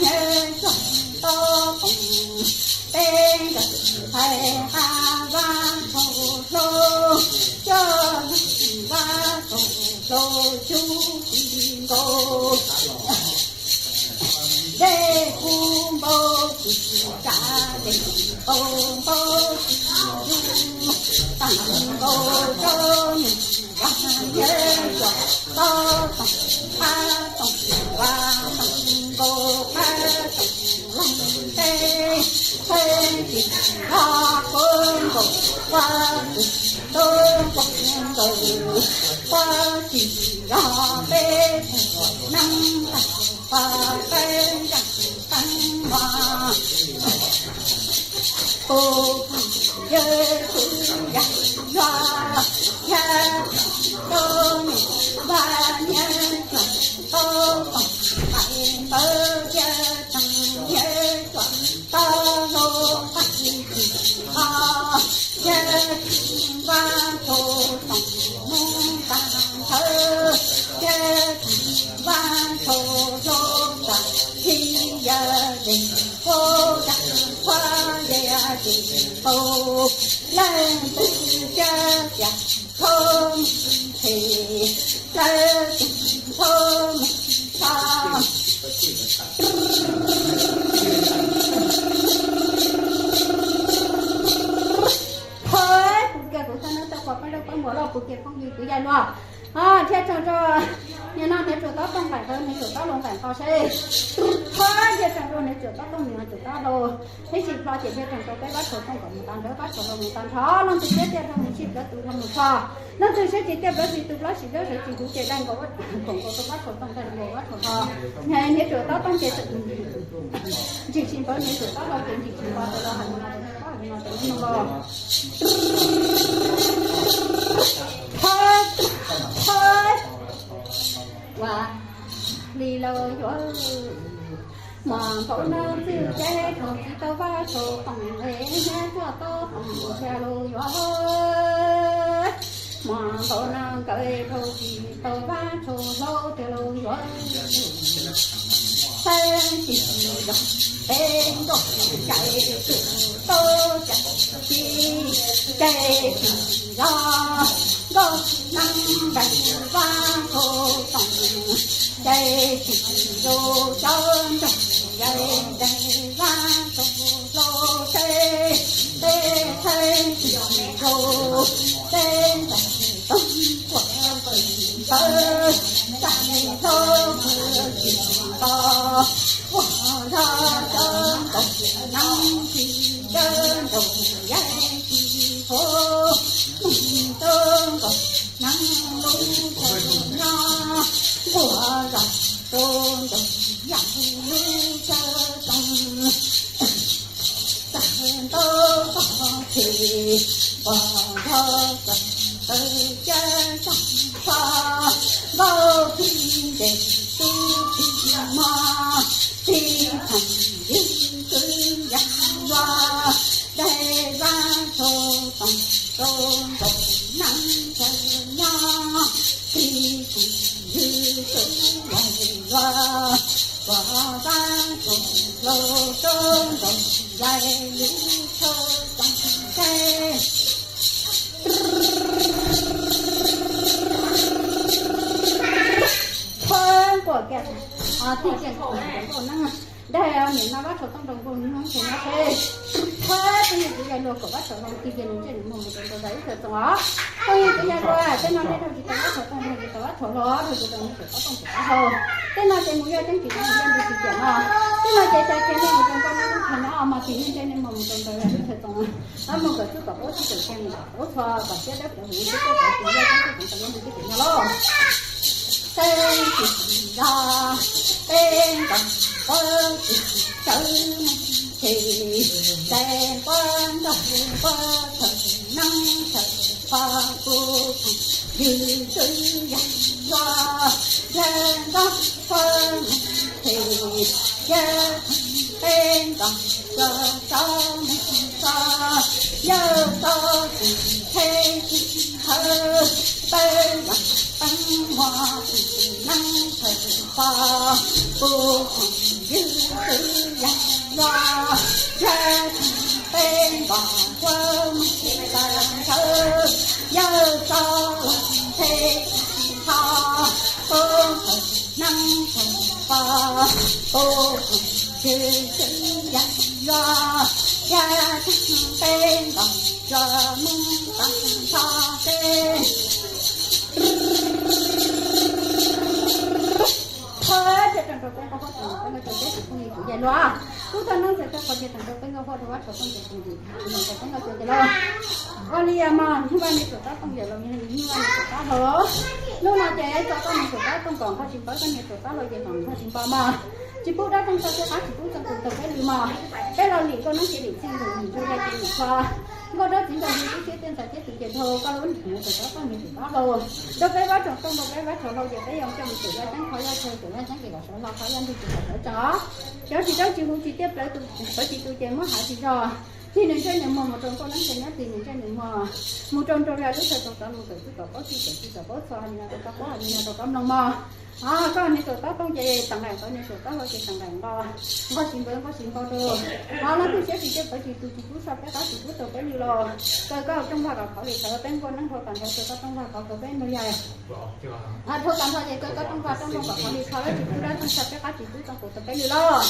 nyob tsuag toj tooj, peb nkawd ntxhais nqa vaj tshuv hlau, coj vaj tshuv hlau tsuj tsis nkaus. Dej kub npau tsis tsav, dej npau npau tsis yug, tag nkaus rau nws vaj nyob tsuag toj tooj, qab tooj vaj tooj nkaus qab tooj loog teb, txhawb tsis yog kub nkaus quaj tsis tub nkaus nkaus, quaj tsis yog peb tug neeb tag quaj peb nkeeg tsis teeb mas. Kuv yawg txwv yam yuav yag rau nws vaj nyob tsuag toj tooj, nqaim ntawd yawg tseem nyob tsuag toj hlau, nqaim tsis nto, yawg tseem vaj tshuv tooj mus tag nthawv, yawg tseem vaj tshuv hlau tag, txhij yawg dej kuj yog qhuav yawg dej npau, leej twg cab tias txhob mus them, leej twg txhob mus txog. Thov kuv kiag kuv thaj neeb tau quas pab laj pab npuas loj kuv kiag phooj ywg kuv yaj luag. Thiab tsaug rau niag no niag tsum tsob tooj nqaim ntawd, niag tsum tsob hlau nqaim nto seb. Thov thiab tsaug rau niag tsum tsob tooj niag tsum tsob hlau. Ib sim hlo ces thiab tsaug rau peb vab tshuv tooj kom mus tag nrho, vab tshuv hlau mus tag nrho, leej twg siab tiaj rau mus sib plawv tus rau mus txog, leej twg siab tsis tiaj plawv tsis tu plaub tsis dawb sawv tsis huv ces dai nkaus khoom nkaus rau vab tshuv tooj, dai nkaus vab tshuv hlau. Niag tsum tsob tooj ces ntsim tsis npawv, niag tsum tsob hlau ces ntsim tsis npawv, tas los hais li no rau nej paub, hais li no rau nej mloog los. Thov, thov, ua li los yuav, mas npaum no txwj caij dhau tsis tau vab tshuv tooj, nqe nyiaj tuaj tau tooj ntsia los yuav. Mas npaum no nkawd dhau tsis tau vab tshuv hlau tiag los yuav. Xeeb tsis yog peb nkauj cais, tau cais tsis cais, tsis yog nkauj neeb nqaim vab tshuv tooj, cais tsis zoo cov nroog yais nqaim vab tshuv hlau seb, peb xeeb tsis zoo peb nqaim tooj kuj Ntawd txais hlo tsis nto, ua zog cov nkaus neeb tsis cawv nkaus yaig tsis huv, mus rau nkaus neeb lub chaw nyob, ua zog rau nkaus yaig lub chaw txoos. Txawm ntau txoj kev, pom zog txawm ntawd cab tag txog, nkauj plig ntes tub plig mog, plig pheej yig kwv yam luag, dai vab rau toom rau nkaus neeb chaw nyob, plig pheej yig kwv yam luag, pom vab rau hlau rau nkaus yaig lub chaw txoos ntse. Thawb nkuaj kiag, thij kiag nkauj neeb, dag niam no vab rau tooj rau nkauj neeb ces nyob seb. Thawb peb yig kwv yam luag kom vab rau hlau tig kiag nws ntsej nws muag mus rau nraum ib chaw txoos os. Peb yig kwv yam luag tej no nej raug tsis tau vab rau tooj, raug tsis tau vab rau hlau, raug tsis tau nws rau tooj rau hlau. Tej no ces mus yog ceeb tsis yog ntu tsis tiam no. Tej no ces cais kiag nej mus rau nkauj neeb lub chaw nyob mas tig nej ntsej nej muag mus rau nraum ib chaw txoos. Mus kom txwj kom paub txwj kom cia mus kom paub txhua kom siab dawb paug heev, siab dawb paug heev, yog ceeb tsis tau ntu tsis tiam no lauj. Teb tsis zog, teb nkaus nquab tsis tsawv, ces teb nquab nrog nquab thaum neeb thaum pog kuv pheej yws xwb yog luag, yawg nquab nquab mus ces yawg peb nkaus txog txog mus txog, yawg txog tsis tsheb tsis thawv, peb yog peeb muag tsis neeb thaum pog kuv pheej yws xwb yog luag, yawg peb nkaus nquab mus tsis tau thawv, yawg txog tsheb tsis thawv, kuv pheej neeb thaum pog kuv pheej yws xwb yog luag, yawg peb nkaus txog mus tau nrho teb. Thawb thiaj rau peb nkauj huab tus no, peb nkauj rau peb tus phooj ywg kwv yam luag. Tub thawj neeb txhais tau qhov tias tau rau peb nkauj huab rau vab rau tooj ces tus yim tus no rau peb nkauj rau ces lauj. Ua li mas nyuj vaj niam txuas tab tooj yawm los yog nyuj vaj niam txuas tab hlau. Hnub no ces tso koj niam txuas tab tooj kom nqos tsis npau, koj niam txuas tab hlau ces kom nqos tsis npau mas. Tsis pub dab tooj tso peb qab tsis pub txooj tus tau peb lwm mas. Peb los lim nkauj neeb ces lim txij nkaus lim ntsug yaj ces lim txhua. Nkauj dab txiv nkauj yug tub siab tej ntxhais thiab tus ces dhau koj lub niam txuas tab tooj niam txuas tab hlau. Rau peb vab rau tooj rau peb vab rau hlau ces peb yuav coj mus txuas yaj ceeb qhov yaj chaw txuas yaj ceeb ces kom sawv hlo qhov yaj ntug ces kom sawv tsees os. Cov tsis dawb tsis huv tsis tiaj plawv tus pawv tsis tu ces muab hav tsis zog. Tig nws ntsej nws muag mus rau nkauj neeb ces nyob tig nws ntsej nws muag mus rau nraum yaj lub chaw txoos txov mus kom txwj kom paub txwj kom txwj kom paub txhua li no rau koj paub li no rau koj mloog mog. Koj niam txuas tab tooj ces teem nqaim nqos, niam txuas tab hlau ces teem nqaim nqos, nqos tsis npau nqos tsis npau rau. Los leej twg siab tsis tiaj plawv tsis tu tsis pub tso peb qab tsis pub tau peb lwm los kaw koj rooj vag kom khov li khov, peb nkauj neeb dhau tas nrho rau koj rooj vag khov kaw peb ntau yam. Dhau tas nrho ces kaw koj rooj vag rooj vag kom khov li khov, tsis pub dab tooj tso peb qab tsis pub txooj tus tau peb lwm los.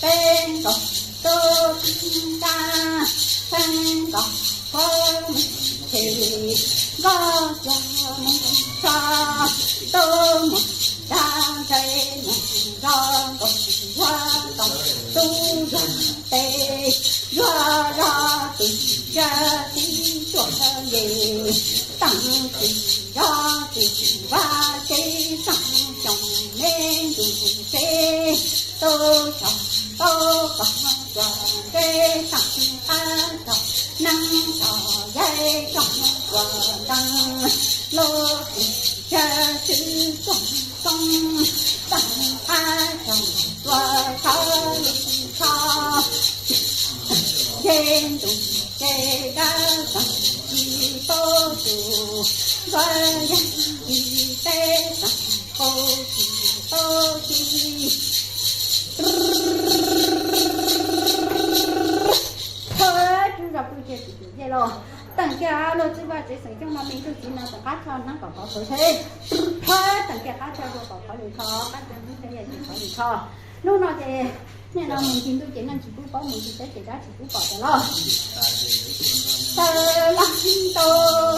Peb nkaus tub tib ntaj, peb nkaus qhuav mus tshis, nkoj cog mus tso, tub mus dag ntshe mus zog nkaus yuag nkaus tub yuag tes, yuag zog tus tsaj tib tuam yes, teem tsis zog tus vaj tsev xeem xyoo me ntug tsev, tub tso tub pog tsuas ntsej teem qab tso, neeb tso yaig tso tsuas ntees, lub tis tsaj tswv tsuas xoo, teem qab tso tsuas txhawv li txhov. Nce ntus ces dab xeem tsis paub tus, ntuav yaj tsis teb xeem paub tsis paub tsis. Thawb tswb zos pw ces tus tus yej los teem kiag luag txwj vaj tsev xeem xyoo no me ntsuj txiv no teem qab tso neeb kom khov khov seb. Thawb teem kiag qab tso dua kom khov li khov, qab tso neeb tso yaj ces khov li khov. Hnub no ces niaj no mus ncig ntuj ces neeg tsis pub paub, mus ncig teb ces dab tsis pub pom tas los. Taw laj ntau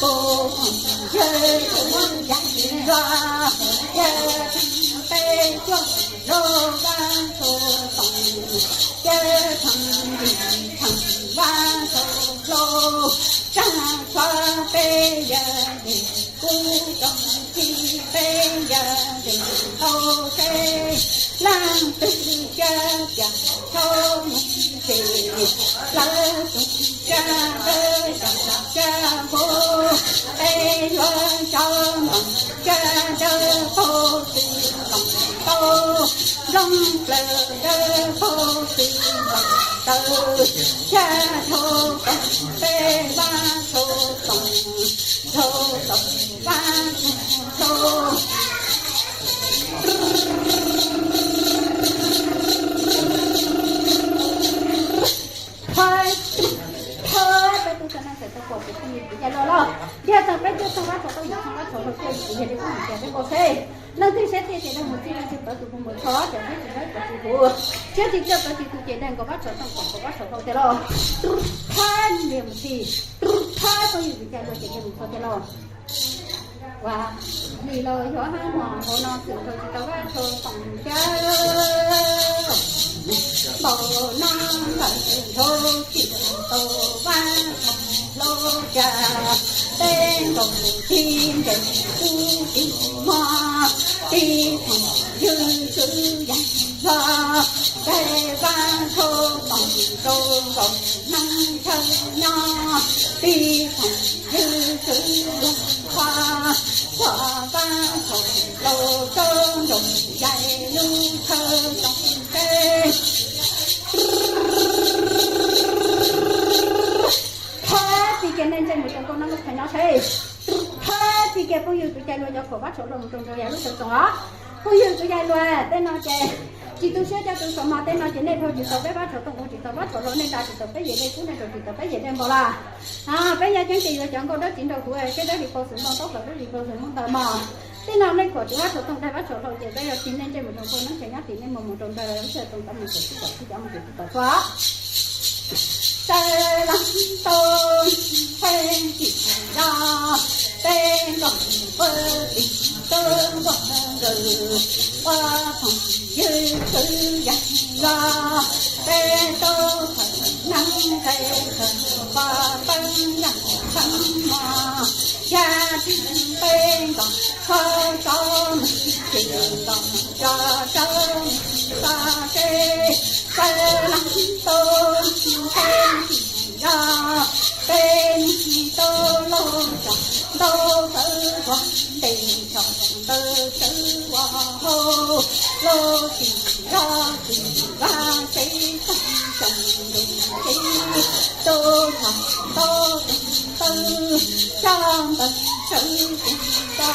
puv phoom yawg tub yaj luag, yawg peb cuaj lub vaj txhu toom, yawg txheem yim txheem vaj txhu hlau, tsag tshuav peb yawg dej, kub rau txij peb yawg dej ntau seb leej twg cia cia tshauv mus tsev, lawv tug tsiaj dawb tag tsiaj huv, peb yuav cov nploos tsiaj dawb paug txwv nploos tau, nplooj plawv dawb paug txwv nploos taw, tsiaj dhau koom peb vaj dhau toom, dhau toom vaj dhau hlau. Thawb, thawb peb tub txawj neej txawm tau pom kuv phooj ywg kuv cai luag loj, ntiag txeeg peb cuaj txheej vaj txhu tau yim txheej vaj txhu hlau cuaj yim kuv yog li phooj ywg tias peb nkaus seb leej twg saib tias ces neeg mus txij leej twg pawv tus puag mus txog ces saib tsis saib pawv tsis hu, siab tsis txawj pawv tsis tu ces daig nkaus vaj txhu toom nkaus vaj txhu hlau tiag lauj. Thawb ntiag mus txij, thawb phooj ywg kuv cai luag ces ntiag mus txog tiag lauj. Ua li los yog hab hmo hauv no txwm dhau tsis tau vaj txhu toom cas, npaum no ntawm dhau tsis tau vaj txhu hlau cas, peb nkaus txij ntes tub tib mog, tib phoom ywg txwv yaj luag, peb vaj txhu toom rau nkaus neej chaw nyob, tib phoom ywg txwv yaj luag, txhua vaj txhu hlau rau nraum yaim lub chaw toom teb. Thawb txij kiag nej ntsej muag rau nkauj nab nkauj luag cov khuam Vab Tshua Hlau mus rau nraug Yaj Lub Xyoo Txoos os. Phooj ywg kwv yam hluas, tej no ces tsis tu siab coj tu saum mos, tej no ces nej dhau tsis tau peb Vab Tshua Tooj, dhau tsis tau Vab Tshua Hlau, nej nta tsis tau peb yim dej kub, nej rau tsis tau peb yim dej npau laj. Peb Yaj Ceeb ces yuav cov nkauj dawb txiv nraug huv, siab dawb li pau xwm npau, ntaub plawv dub li pau xwm muab ntawd mog. Tej no nej khuam tsis Vab Tshua Tooj, daig Vab Tshua Hlau ces peb yuav tig nej ntsej mus rau npoo neeb tshee nyob tim nej mus mus rau nraug Yaj Lub Xyoo Txoos tau mus txog xwb kom txhij cov mus txog txij tom txhua. Saw laj tau peb tim zos, peb nkauj pab tim tub npog nkaws, ua phooj ywg kwv yam hluas, peb tub thawm neeb nqe thawm pov peeb yam peeb mos, yaj tsis peb nkauj qhov tso mus tsis nkauj tso tso mus tso seb, saw laj tau peb tim zos, peb tub lauj tso ntau sawv ua ntej, tso ntawd sawv ua hauv, lauj tim zos tim vaj tsev tag xyoo ntuj tsev, tub thawm ntau tus taw, tso ntawd sawv tus tso,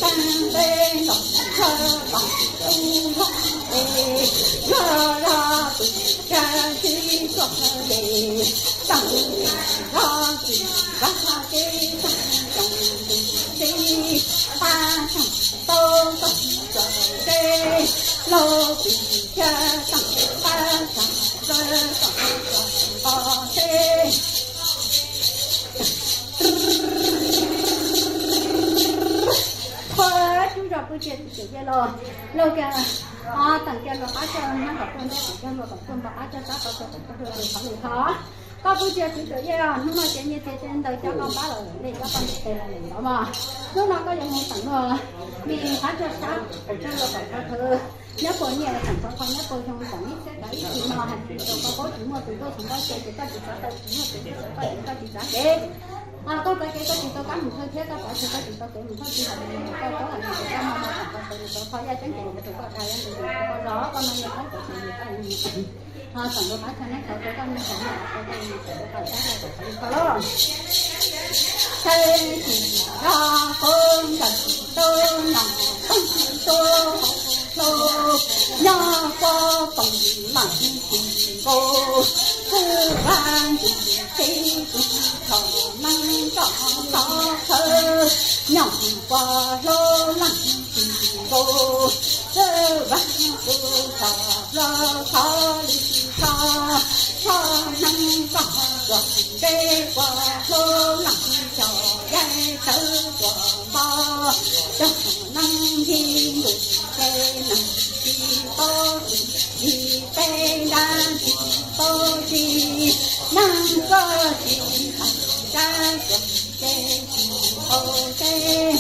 tag peb nkauj qhov tso tus zog es, zog zog tus tsa tsis tuaj es, tag tim zos tim vaj tsev tag xyoo ntuj tsev, pab tso ntau tus tso seb, lauj tim zos tag pab tso ntawd tso tso npog seb. Qhov tub zos pw tsia tsis txawm cia los, lauj kiag, teem kiag luag qab coj nab kom tuaj nteb, teem kiag luag kom tuaj npog qab coj sab qhov txog kom tuaj rau tus qhov lus tho. Koj pw tsia tsis txawm cia, hnub no ces nyias txiav tsis ntaus cov koj npab los lem, cov koj ntes los lem ntawd mog. Hnub no koj yuav mus teem luag me qab coj sab, teem kiag luag kom qhov khawv nyob puas nyiaj, teem qhov kho nyob puas xyoo, teem ib txhiab kav ib txhis no hais tias rau koj paub tsis muaj tus tuaj txog ntaub xyoo ces koj tsis xav tau, tsis muaj tus tuaj txog koj ces koj tsis xav kev. Koj txav kev koj tsis tau kab mus thawj thiab koj txav chaw koj tsis tau kev mus thawj, tsis hais tias koj paub hais tias koj muaj no kom koj tau, tsis tau kho yaj ceeb ces mus rau koj dag yaj ntawd mus rau koj zog, koj no yog qab cov tsis yog koj yog teem rau qab chaw neb thov rau koj me thov me thov koj mus rau koj sab rau kom qhov li koj los. Thaij tim zos qub nkawm tub nom toog tub hau hlau, nyob pob toom leej tim nkaus, twb vaj ntsis teb tus txhom neeb nroj txhov khawv, nyob pom hlau leej tim nkaus, twb vaj tus txhom hlau txhov li txhov, txhov neeb nroj txuas ntse pom hlau leej xyom yaig tawv txuas npog, cov neeg yig ntus ces neeg tsis paub tsis yig, peb nrab tsis paub tsis, neeg koj tsis tas sab txuas ntse tsis paub teb.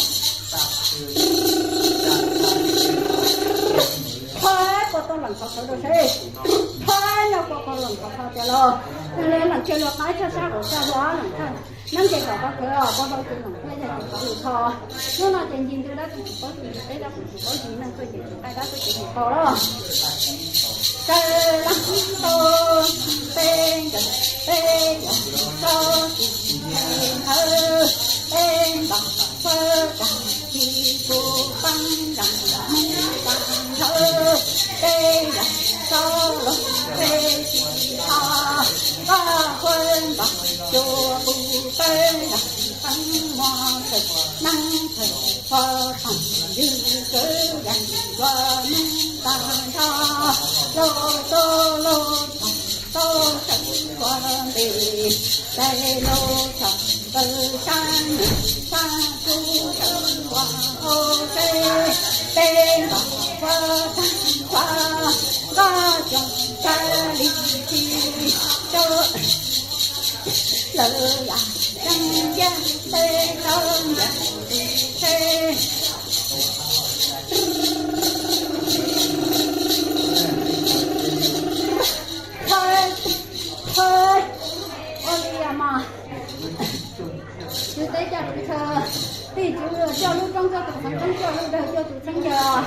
Qhov puas tau leem qhov khawv rau seb, qhov nyob puas tau leem qhov kho tiag los, leem kiag luag qab coj sab hauv coj hlo leem thawj, neeb ces kom qhov khawv os, puas tau tsis leem thiab yog ces qhov lus kho. Hnub no ces ncig ntws dab tsi tsis paub tsis, ncig teb dab tsi tsis paub tsis, neeg tuaj ces tsis qaij dab tsi ces mus qho los. Saw laj tau peb nkawm peb yog tso tus ntawd, peb npam fawb tag kis tus pab nram Hmoob tag nrho, peb yog tso los peb tsis tho, koj fawb npam cuag tus pab nram Hmoob muaj tawm neeb tawm pov toom ywg kwv yees ua neeb tag nrho, lauj tub lauj tag tau sawv ua ntej, tais lauj txhom ntawd sab nyiam sab kub sawv ua hauv tsev, peb npam fawb tag nrho, koj cog sab li tsis rau lawv yam tseeb yeej peb tau ncaim tus tsheb. Thawj, thawj, ua li mas, Tswv teb coj Tswv chaw, tim Tswv coj lub roob coj tus txheeb roob, coj lub dawg coj tus txheeb yawg,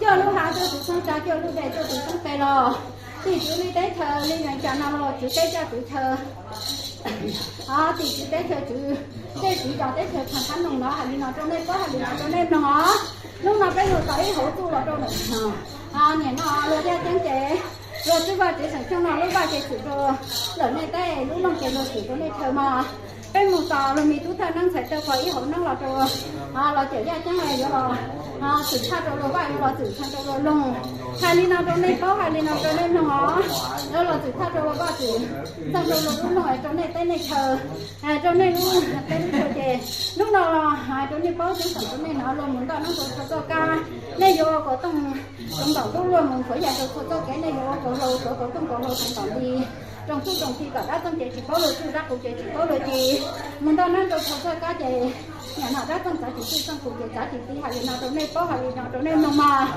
coj lub hav coj tus txheeb tsa, coj lub dej coj tus txheeb tes los, tim Tswv li teb chaws li nees cas no los Tswv teb coj Tswv chaw. Tim Tswv teb chaws Tswv Tej txiv cov teb chaws Thaj Noos no hais li no rau nej paub, hais li no rau nej mloog os. Hnub no peb mus tau ib hauv txuj los rau lawm no. Nim no luag yaj ceeb ces luag txwj vaj tsev xeem Xyooj no lub vaj ces txwm rau lawm nej teb, lub loog ces luag txwm rau nej chaw mog. Peb mus tos luag me tub thaj neeb ntxhais taw qhov ib hauv neeb los rau, los cawm yaj ceeb yuav los txwm tshaj rau luag vaj, yuav los txwm tshaj rau luag loog. Hais li no rau nej paub, hais li no rau nej mloog os. Yuav los txwm tshaj rau luag vaj, txwm tshaj rau luag lub loog, rau nej teb nej chaw, rau nej lub teb lub chaw ces hnub no los hais rau nej paub, tseeb xeem rau nej hnov, luag mus ntoj neeb rau txhua txoj kab, nej yuav ua kaus tooj toov ntaum lub, luag mus ntxuav yam rau txhua txoj kev, nej yuav ua kaus hlau, ua kaus tooj kaus hlau toov ntaum li. Roos txuj roos ci kom dab txeej ces tsis paub luag txuj, dab qus ces tsis paub luag ci. Mus ntoj neeb rau txhua txoj kab ces nim no dab txeej txav tsis txuj, txeej qus ces txav tsis ci. Hais li no rau nej paub, hais li no rau nej mloog mog.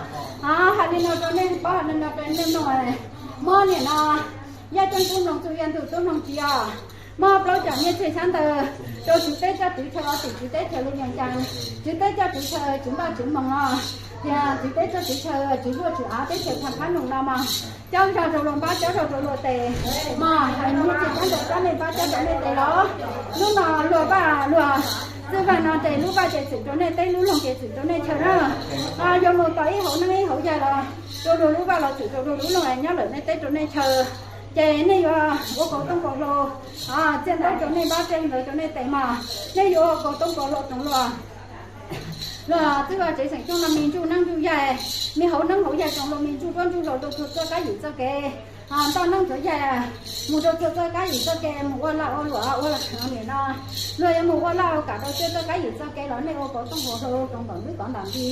Hais li no rau nej paub, hais li no rau nej mloog. Mob nim no yaj ceeb tub mloog txuj, yaj ntug tub mloog ci os. Mob plaub cov nyiaj txiag xyab ntawv rau tswv teb coj tswv chaw, tim tswv teb chaws li Vias Cas, tswv teb coj tswv chaw, tswv npaj tswv moos no, tias tswv teb coj tswv chaw, tswv zuaj tswv av teb chaws Thaj Noos no mog. Cob zog rau luag npab, cob zog rau luag tes mog. Hais nyiaj txiag xyab ntawv cob nej npab, cob rau nej tes los. Hnub no luag vaj, luag txwj vaj no ces lub vaj ces txwm rau nej teb, lub loog ces txwm rau nej chaw na. Yuav mus tos ib hauv neeb ib hauv yaig los rau luag lub vaj los txwm rau luag lub loog nyob lawm nej teb rau nej chaw. Ces nej yuav ua kaus tooj kaus hlau, txiaj ntaub rau nej npab, txiaj ntawv rau nej tes mog. Nej yuav ua kaus tooj kaus hlau tsoom luag. Luag txwj vaj tsev xeem Xyooj no me ntsuj neeb ntsuj yaig, me hauv neeb hauv yaig tsoom luag me ntsuj duab ntsuj hlau rau txhua txoj kab yim txoj kev. Ntoj neeb ntxuav yaig mus rau txhua txoj kab yim txoj kev, mus ua laj ua luam ua nim no. Luag yuav mus ua laj ua kam rau txhua txoj kab yim txoj kev los nej ua kaus tooj kaus hlau rau npaum ntub tov ntam nti.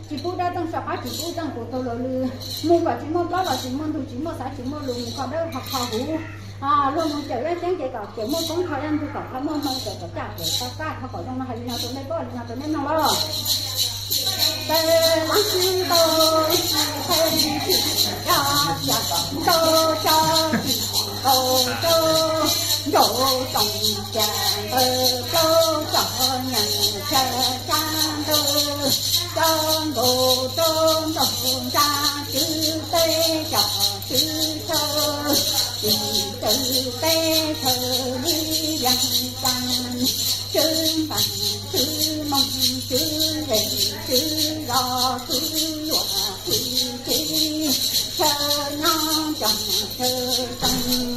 Tsis pub dab txeej so qab, tsis pub txeej qus taug luag lw. Mus kom tsis muaj plaub los tsis muaj ntug, tsis muaj xav tsis muaj lus, mus kho dawb ho kho huv. Luag mus cawm yaj ceeb ces kom cawm muaj koob kho yaj ntug, kom kho muaj hmoo, kom cawm caj pem tau kaj, kho kom zoo no. Hais li no rau nej paub, hais li no rau nej mloog lauj. Tes lab xib ntaus, tes tsis yog cas ntaus, cov tsis ntaus rau nraum tsoom cas ntawd, plaub cov nyeem cas cab ntawd, cov nkaus rau nraum ntsa, tswv teb cov tswv chaw, tswv teb chaw li Vias Cas, tswv npaj tswv moos, tswv zej tswv zos, tswv luam tswv teb, chaw nyob cov chaw tseem,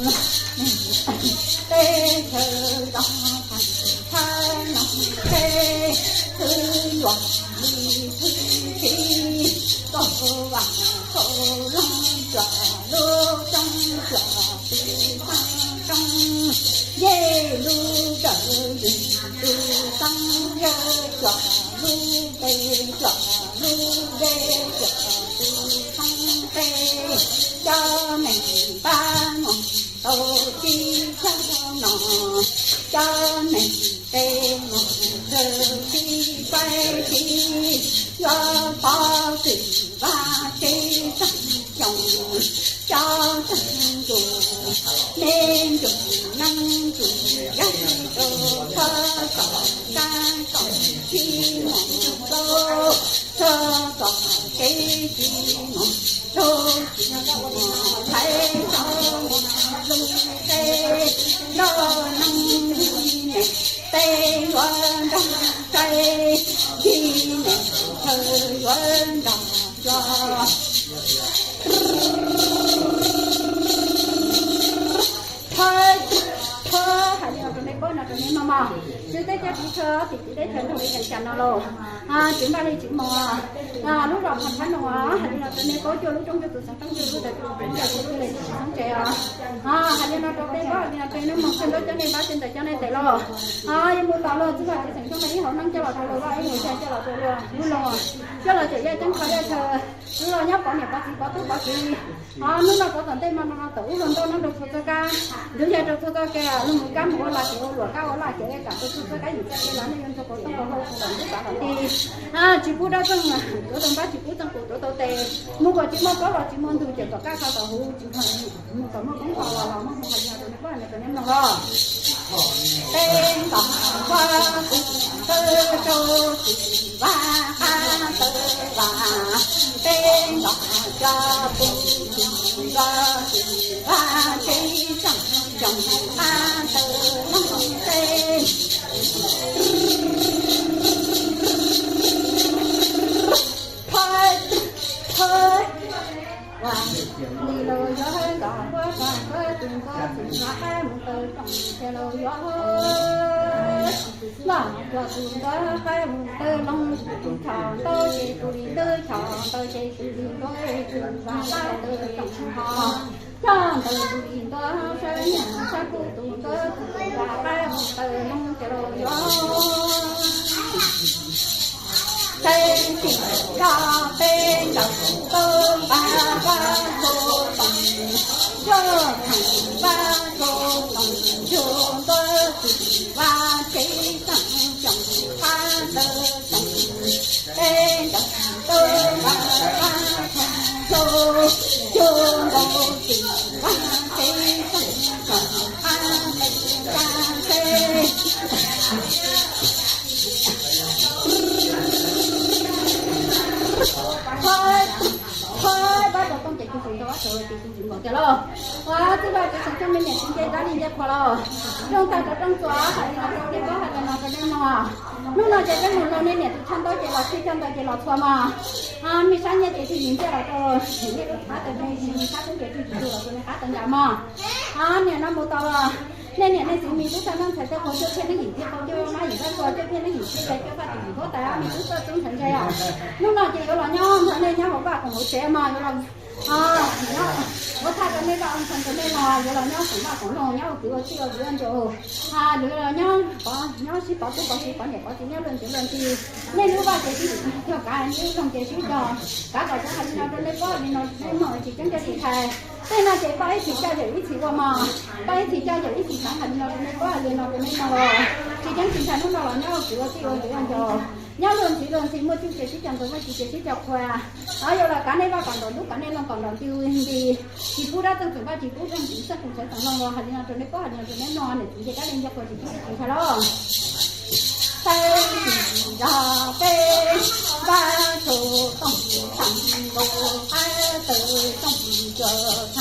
teb chaw zos tseem, chaw nyob teb, tswv luam li tswv teb, kaum vam kaum loog, cuam lub roob cuam tus xeeb roob, yej lub dawm yim tus xeeb yawg, cuam lub npe cuam lub npe cuam tus xeeb npe, cov neeg npab muag tau tib chaw no, cov neeg tes muag tau tib faib tib, yuav pov txwv vaj tsev xeem Xyooj, cov txeeg ntsuj, me ntsuj neeb ntsuj yaig rau txhua txoj kab txoj tsis muaj plaub, txhua txoj kev tsis muaj lug, tsis muaj hlais, tsis muaj lug teb, nrog neeg li nej teb yuav nrog saib, li nej chaw yuav nrog cog. Thawj, thawj hais li no rau nej paub, no rau nej mloog mog. Tswv teb coj tswv chaw, tim tswv teb chaws nrog li Vias Cas no lauj. Tswv npaj li tswv moos, lub zos Phaj Thab Noos, hais li no rau nej paub, cuaj lub roob cuaj tus xeeb roob, cuaj lub dawm cuaj tus xeeb yawg, cuaj lub npe cuaj tus xeeb tsev os. Hais li no rau peb paub, hais li no rau nej mloog, txhua ntaub coj nej npab, txhua ntawv coj nej tes lauj. Yuav mus tos luag txwj vaj tsev xeem Xyooj no ib hauv neeb coj los rau luag vaj, ib hauv yaig coj los rau luag lub loog, coj los cawm yaj ceeb kho yaj chaw, lub los nyob pov niam pov txiv pov tub pov kiv. Hnub no rov tom ntej no no tawm ub luag ntoj neeb rau txhua txoj kab, ntxuav yaig rau txhua txoj kev, luag mus kab mus ua laj kev ua luam kab ua laj kev kam rau txhua txoj kab yim txoj kev los nej yuav ntxuav kaus tooj kaus hlau tau npaum ntub tov ntam nti. Tsis pub dab txeej tuav tau npab, tsis pub txeej qus tuav tau tes, mus kom tsis muaj plaub los tsis muaj ntug, cawm kom kaj kho kom huv, tsis muaj, mus kom muaj koob kho los los muaj hmoo, hais li no rau nej paub, hais li no rau nej mloog lauj. Peb nkaus ua tus tawg rau tus vaj qab tawg vas, peb nkaus coj tus Vaj txwv vaj tsev tsoom coom qab tawg loog teb. Thawj, thawj, ua li los yuav nrog huab vaj txwv tus ntxhais txwv vaj qaib mus tawg tsoom cia los yuav los cov tus ntxhais qaib mus tawg loog, tus choj ntawd ces tus li ntawd, choj ntawd ces tus li ntawd, txwv vaj qaib tawg tsoom ho. Coj ntawd tus li ntawd, sab niag sab kuj tus ntawd, txwv vaj qaib mus tawg loog cia los yuav. Teb tim zog peb ncaus tub nqa vaj txwv toom, yog txwv vaj txwv toom yug ntua txwv vaj tsev tsoom coom qab tawg tsoom, peb ncaus tub nqa vaj txwv yug, yug nkaus txwv vaj tsev tsoom coom qab tawg tsoom. Thawj, thawj vaj txwv toom ces tus txwv ntawd vaj txwv los ces tus txwv nkaus tiag lauj. Ua txwv vaj tsev tsoom coj me niam txiv nce dab li nce qhua los, rooj tag rau rooj txuas hais li no rau nej paub hais li no rau nej mloog. Hnub no ces peb mus laug nej niam tus tshaj ntaub ces los txhij tshaj ntawd ces los txhua mog. Mej sab nyiaj ces thiaj yim ntiaj los rau nej lub qab tawg, mej sab tub nce tsuj tsis tsuj los rau nej qab tawg nrad mog. Niam no mus tau los, nej niam nej txiv me tub tshaj ntaub ntxhais tej qhua cuaj phiaj neeb yim thiab qhua cuaj mab yim dab txhua cuaj phiaj neeb yim thiab cuaj faj tim yim huab tais me tub txawj tub ntxhais ntse os. Hnub no ces yuav los nyob nrog nej nyob hauv vaj hauv tsev mog, yuav los ua thaj rau nej vaj ua ntshaw rau nej los yuav los nyob koom vaj koom loog nyob ua kwv ua tij ua viv ua ncaus, yuav los nyob pov, nyob sib pov tub pov kiv pov niam pov txiv nyob luag ntxhi luag nti. Nej lub vaj ces sib cog kav, nej lub loog ces sib cog kav kom tau hais li no rau nej paub li no nej mloog tsis ceeb coj tsis ntshai. Tej no ces pab ib txhis coj yawm ib txhis ua mog, pab ib txhis coj yawm ib txhis xaav hais li no rau nej paub hais li no rau nej mloog los tsis ceeb tsis ntshai. Hnub no los nyob ua kwv ua tij ua viv ua ncaus, nyob luag ntxhi luag nti, muaj txuj ces sib cog nkaus, muaj txuj ces sib cog qhua. Yuav los kav nej vaj kom nraum ntug, kav nej loog kom nraum nti, tsis pub dab txeej txoom vaj, tsis pub dab txeej txeem txheej txoom loj los hais li no rau nej paub, hais li no rau nej mloog, niam txiv nce dab li nce qhua tsis ceeb tsis ntshai los. Teb tim zog peb vaj txwv toom, txwv vaj qaib tawg toom, txwv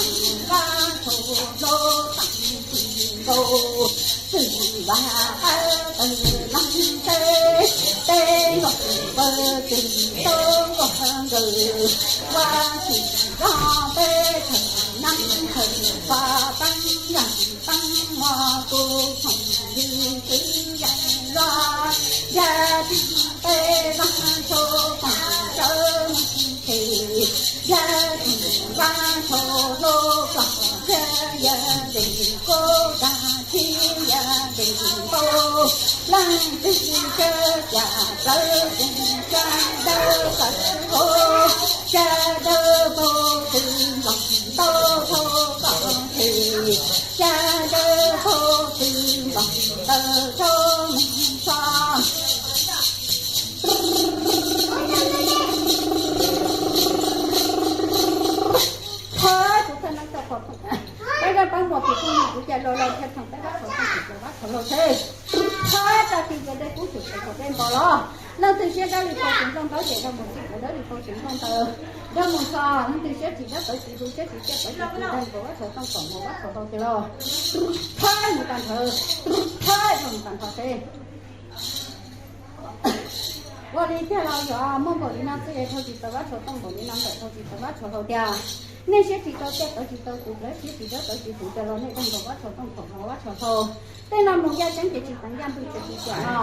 vaj txwv hlob toom txwv nkaus, txwv vaj qaib tawg loog teb, teb nkaus pawg txwv tub nkaus nkaws, vaj tim zog peb thawm nab thawm pov teeb yam teeb mos kuv txhoom yws twv yam los, yaj tim peb vaj txwv toom sawv mus txhis, yaj tim vaj txwv hlob plos thiab yaj tim kuj dag thiab yaj tim npau, leej twg sab cas plawv tus sab dawb plawv hauv, sab dawb paug twg nploos ntau dhau kom txhis, sab dawb paug twg nploos ntawm rau mus txog. Thawj kuv thawj neeb tau qhov, peb zaj pab muas kis phooj ywg kuv cais los los thiaj txheem peb vaj txhua txheej tsis tau vaj txhua laug tsheb. Thawj tag kis ces dej kub xyum txhua txhua dej npau los, leej twg siab dawb li pau tsis nplooj ntaub ces dag mus txij kuv dawb li pau tsis nplooj ntaws, dag mus txog leej twg siab tsis dawb pawv tsis hu siab tsis ciaj pawv tsis hu dag nkaus vaj txhua tooj kom mus vaj txhua laug tiag lauj. Thawj mus tag nrho, thawj mus tag nrho tsheb. Ua li tiag los yuav muaj npaum li no xwb es dhau tsis tau vaj txhua tooj, npaum li no ntawm dhau tsis tau vaj txhua laug tiag. Nej siab tsis tau ciaj pawv tsis tau tus plawv siab tsis dawb pawv tsis hu tiag los nej dag nkaus vaj txhua tooj kom mus vaj txhua laug. Tej no mus yaj ceeb ces tsis teev yaj ntug tsis tsis tiam no,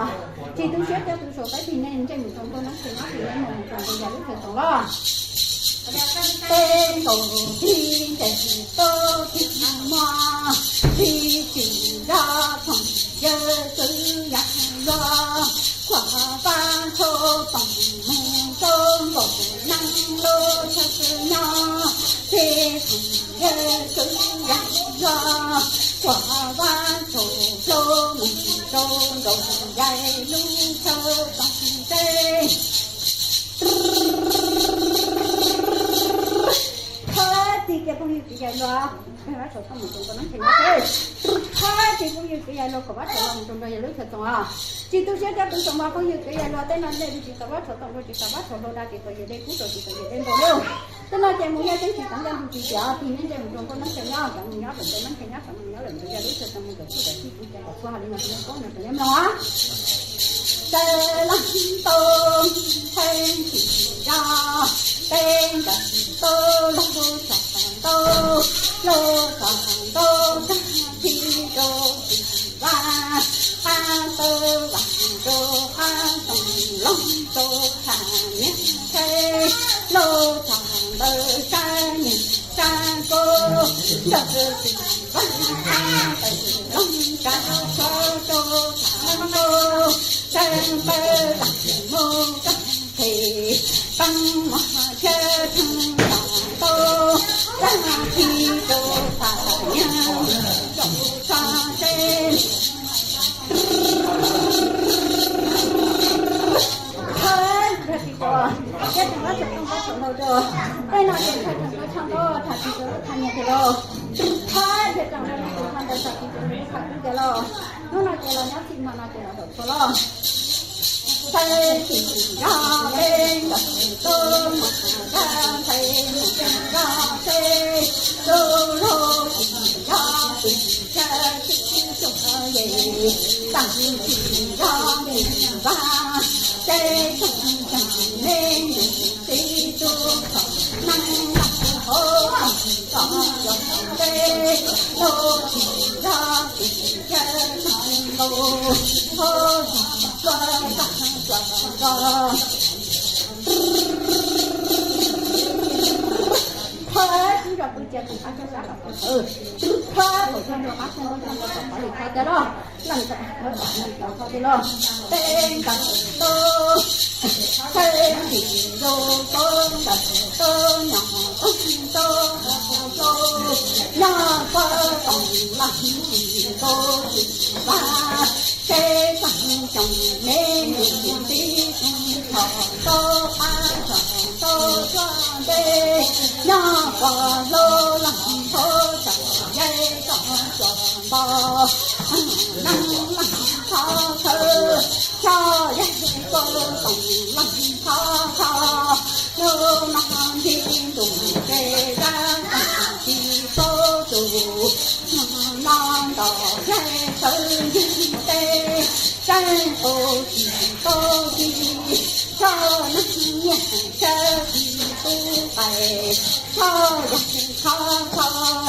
tsis tu siab coj tus saum qaib tig nej ntsej mus rau nkauj neeb tsis nyob tsis nyob mus mus rau nkauj yam lub chaw txoos los. Peb nkaus tig ntes tub tig muag, tig tsis zog txhoom yawg txwv yam los, khuam vaj txhua toom mus rau nkaus neeb lub chaw txwv nyob, tig txhoom yawg txwv yam los, khuam vaj txhua hlob mus rau nkaus yaj lub chaw txoos teb. Thawj tig kiag phooj ywg kwv yawg los, vaj txhua tooj mus rau nkauj neeb tsis nyob tsheb. Thawj tig phooj ywg kwv yawg los kom vaj txhua hlob mus rau nkauj yam lub chaw txoos os. Tsis tu siab coj tus xaum mas phooj ywg kwv yog luag tej no ntsej tsis tau vab tshau toom rau tsis tau vab tshau hlau da tsis tau yawg dej kub rau tsis tau yawg dej npau rau. Tej no ces mus yog tseeb tsis tau ncaj nroog tsis tias tig neb ntsej mus rau nkauj neeb tsev nyob kom mus nyob pem tsev neeb tsev nyob kom mus nyob lawm ntawd yog lub sij hawm tau mus kom txhij kom txhij kuv ces kom txhua hais li no tus neeg paub no tus neeg mloog. Txawm leej tau txheeb tsis zog, peb nkawm tau lub txog ntau, lub txog ntau tag txhij rau txim vaj, qab tau vam rau qab toom loog rau qab nyiaj tsheb, lub txog ntawm sab nyiaj sab kub, nrog txim vaj qab tawm loog rau txhua rau qab nkaus, tseeb pawg lam mus rau phem, peb mos thiab tsheej tau tau, tag txhij rau qab nyiaj rau txhua tsev. Thawb, nrog tsis tau, thiab tseem tab txhua rooj tab txhua hlau rau. Tej no ces thawb tseem tab tshaj ntaub thaj tsis tau lub thaj nyiaj tiag lauj. Thawb, thiab tseem rau lub tus thaj ntawd thaj tsis tau lub thaj kub tiag lauj. Hnub no ces los nyob txhij hmo no ces los zaum txhua lauj. Txhais tsis zog peb nkawm tau mus zog, txhais mus zog seb tus lub tsis zog pes tsawg tsis tau yem, tag tsis zog pes vaj, seb tag tsis zog me ntsis tib tug txom neeb laj hauv txog cov teb, lub tsis zog pes tsawg tsis tau nkaus, hauv txog plua txog plua zog. Qhuab tib zog pw cia tus qab tshab sab tom qhov thawv, qhuab thaum coj ntua qab tshab ntaub coj ntua tom qhov li qhov tiag lauj. Leej txawm qhuab tom leej txawm qhuab tiag lauj. Peb nkawm tau, peb ntim nkaus tau nkawm tau nyob tau hau hlau, nyob pab toom laj ntim nkaus tsis vaj, seb tag xyoo me ntsis tib tug txom ntau qab txom ntau tuaj nte, nyob pab hlau laj hauv txog yaig txog tsuas nto, neeg laj qhov thawv, txog yaig pab toom laj qhov thawv, lub no nti ntus ces zab tag tsis paub tus, no nto yaig tawv ncig teb, saib qus tsis paub tsis, txog neeg nyiaj tshawb tsis pub pais, txog yaig qhov thawv,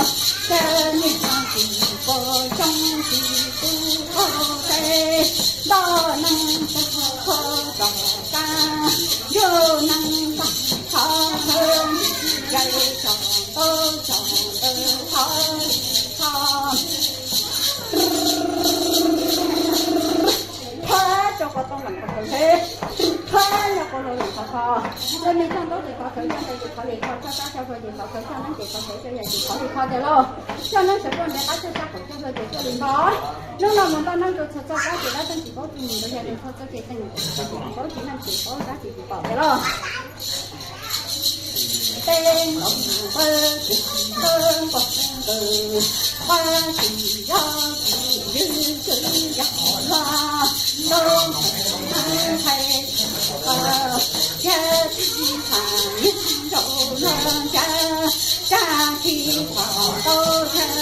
saib niag tsis pom xyoo tsis pub qaug teb, nto neeg tag qhov txog kab, nrug neeg tag qhov thawv, yaig txog tau txog ntawd qhov li qhov. Phab rau qhov tau leem qhov thawv, phab nyob qhov hlau leem qhov kho, los me txog ntaub ces qhov thawv, txog ntawd ces qhov li qhov, txog kab txog hlua ces qhov thawv, txog neeb ces qhov thawv, txog yaig ces qhov li qhov tiag lauj. Txog neeb sawv tuaj ntiav qab txhab sab qaum txog hlua ces tuaj li npog. Hnub no mus npaj neeb rau txhua txoj kab ces dab tseeb tsis paub tsis mus ntawd yog rau txhua txoj kev teeb tsis paub tsis neej tsis paub dab tsis tsis pom tiag lauj. Peb nkaus pawg tsis pawg nkaus nkaus, pab tsis yog tsis ywg tsis yog luag, ntaub nthav nthav, yog tib tham nyiag nraug luag ntsab, tag tib tham tau yog tham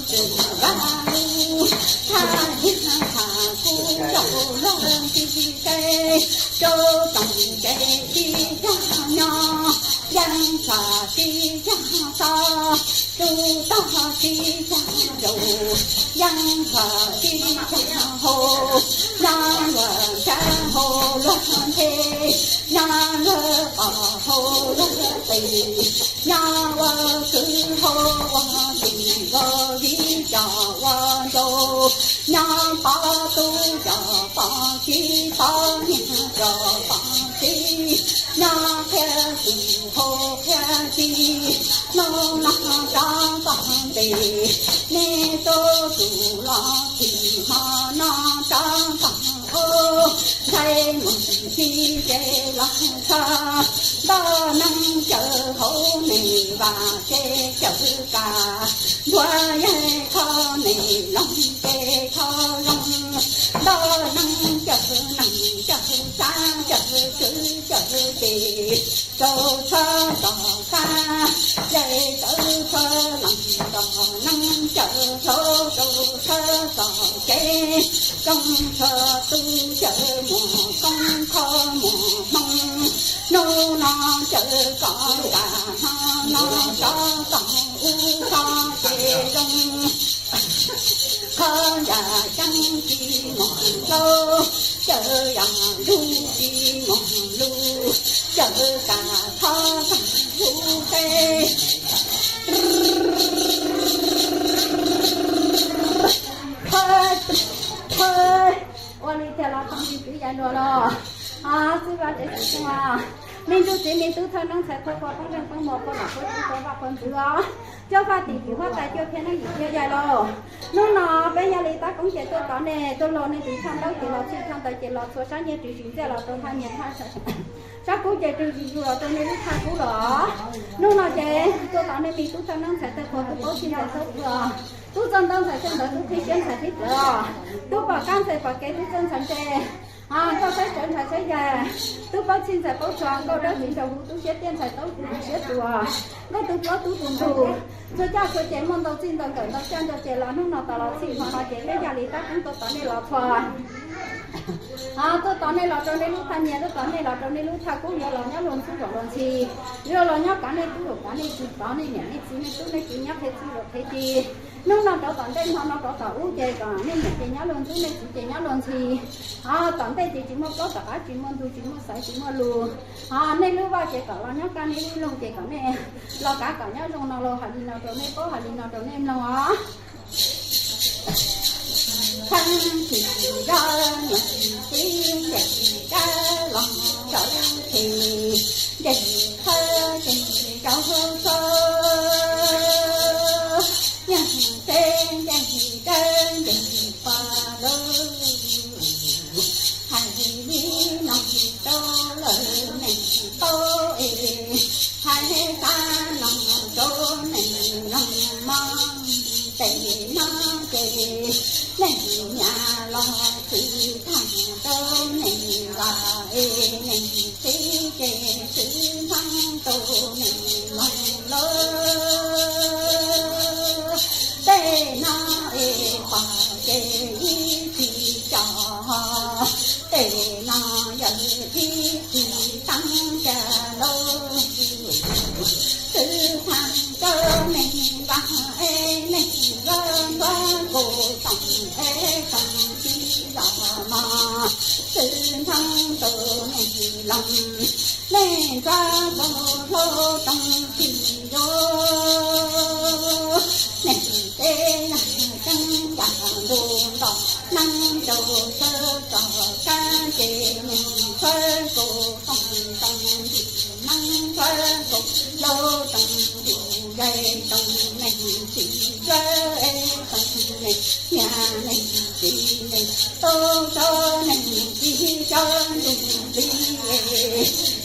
tsis vaj lug, tham nyiag tham kuv nraug luag ntxhi teb, rau toom ces tib yog nyob, yeej tham tib yog xov, tsuj tog tib yog zaum, yeej tham tib yog haus, nyob luag ntsab haus luag nthe, nyob luag qos haus luag qis, nyob ua kwv haus ua tij, ua viv cov ua ncaus, nyob pov tub cov pov txib, pov niam cov pov txiv, nyob qhia tus haus qhia txiv, Hnub no rov tog ntes, nej tub tus los txhim hmo no rov tog ub, ntshai mus txij ze los txog, nto neeg caws hauv nej vaj ces caws kav, ntuag yog kho nej loog ces kho zoo, nto neeg caws neeg caws xav caws kwv caws tij, rau txhua tom qab, yawg txawv txhua leej txhua neeg caws hlau rau txhua tom kev, zoo txhua tus caws muaj koob kho muaj hmoo, hnub no caws kom nram hmo no rov tog ub kho ces zoo. Kho yam ceeb tsis muaj dlauj, caws yam ntsuj tsis muaj lus, caws kam thov kam lub teb. Ua li cas los txog ntsis kwv yam dua los, xib vaj tsev xwm xeeb, me ntsuj txiv me tub thawj neeb ntxhais qhua qhua poob nkeeg poob muas qhua nom qhua tswv qhua vaj qhua ntxwv os, cuaj faj tim tim huab tais cuaj phiab neeb yim phiab yaig lauj. Hnub no peb yog li tab koob ces tuaj tos nej tuaj laug nej tus thaj ntaub ces los txhij thaj ntawd ces los txhua sab nyiaj ris sim ntxiaj los rau thaj nyiaj thaj sab kub ces rwg zus zus los rau nej lub thaj kub los. Hnub no ces tuaj tos nej me tub thawj neeb ntxhais thawj qhua tub paub txhij ntxhais tub qhua, tub txawj ntaub ntxhais txawj ntawv tub qhib siab ntxhais qhib plawv, tub pom kab ntxhais pom kev tub txawj ntxhais ntse, nkauj saib tsawv ntxhais saib yaig, tub paub txhij ntxhais paub txhua, nkauj dawb txiv nraug huv tub siab tiaj ntxhais tub siab tuag, nkauj tub plaub tub tus ntug, txhua caj txhua ces muaj ntau txij ntau nkawm ntau caj ntau ces los hnub no tos los txhij hmo no ces peb yog li tab koob tuaj tos nej los txhua. Tuaj tos nej los rau nej lub thaj nyiaj, tuaj tos nej los rau nej lub thaj kub, yuav los nyob luag ntxub zaum luag ntxhi, yuav los nyob kav nej tub zaum kav nej tij, tos nej niam nej txiv nej tub nej kiv nyob qhia txuj zaum qhia ci. Hnub no rov tom ntej hmo no rov tom ub ces kom nej niam ces nyob luag ntxub nej txiv ces nyob luag ntxhi. Tom ntej ces tsis muaj plaub tom qab tsis muaj ntug tsis muaj xaiv tsis muaj lus. Nej lub vaj ces kom los nyob kaj nej lub loog ces kom nej los kav kom nyob zoo no los hais li no rau nej paub hais li no rau nej mloog os. Txheeb tsis yog niam txiv nce dab los rau txhij, nce thawj ces rau txhua, yog teb nce dawb nce pog lawm. Hais li no rau lawv neeg paub es, hais li no rau neeg mloog mog. Tej no ces neeg nyiam los tsis tag rau neeg vaj es, neeg txiv ces tsis tag rau neeg mloog lawm. Tej no es pom ces ib txhis tso, tej no yog ib txhis teeb ca lauj. Xwb txheej rau neeg vaj es neeg vaj ntuav kuv toom es toom tsis los mog. Xwb txheej rau neeg loog, neeg ntxhais kuv hlub toom tsis yuav. Neeg teb yog tseeb yam ntuj nto, neeg rau txhua txoj kab ces neeg ntxhais kuv toom toom ntsis, neeg ntxhais kuv hlub toom ntsis, yog toom neeg tsis yuav es toom neeg nyiam neeg txiv neeg tub tso neeg txiv tso ntuj li,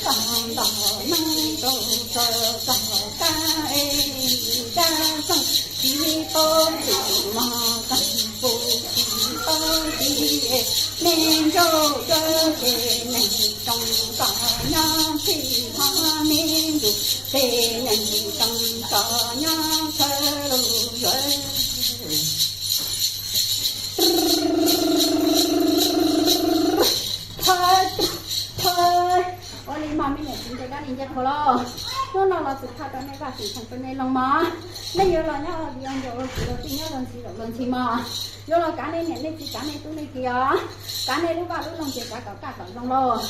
tog nto neeg rau txhua txoj kab es, dab txeeg tsis paub tus mog, txeeg pub tsis paub txiv es, neeg nrauj cuab ces neeg roos txom nyob txhij hmo me ntsis, ces neeg roos txom nyob txhawb lub yuav. Ua li mas me niam txiv nce dab li nce qhua lauj, hnub no los txhim tha rau nej vaj txhim txheem rau nej loog mog. Nej yuav los nyob ua viv ua ncaus ua kwv ua tij nyob luag ntxhi zaum luag ntxhi mog. Yuav los kav nej niam nej txiv kav nej tub nej kiv os, kav nej lub vaj lub loog ces kav kom kaj kom zoo lauj.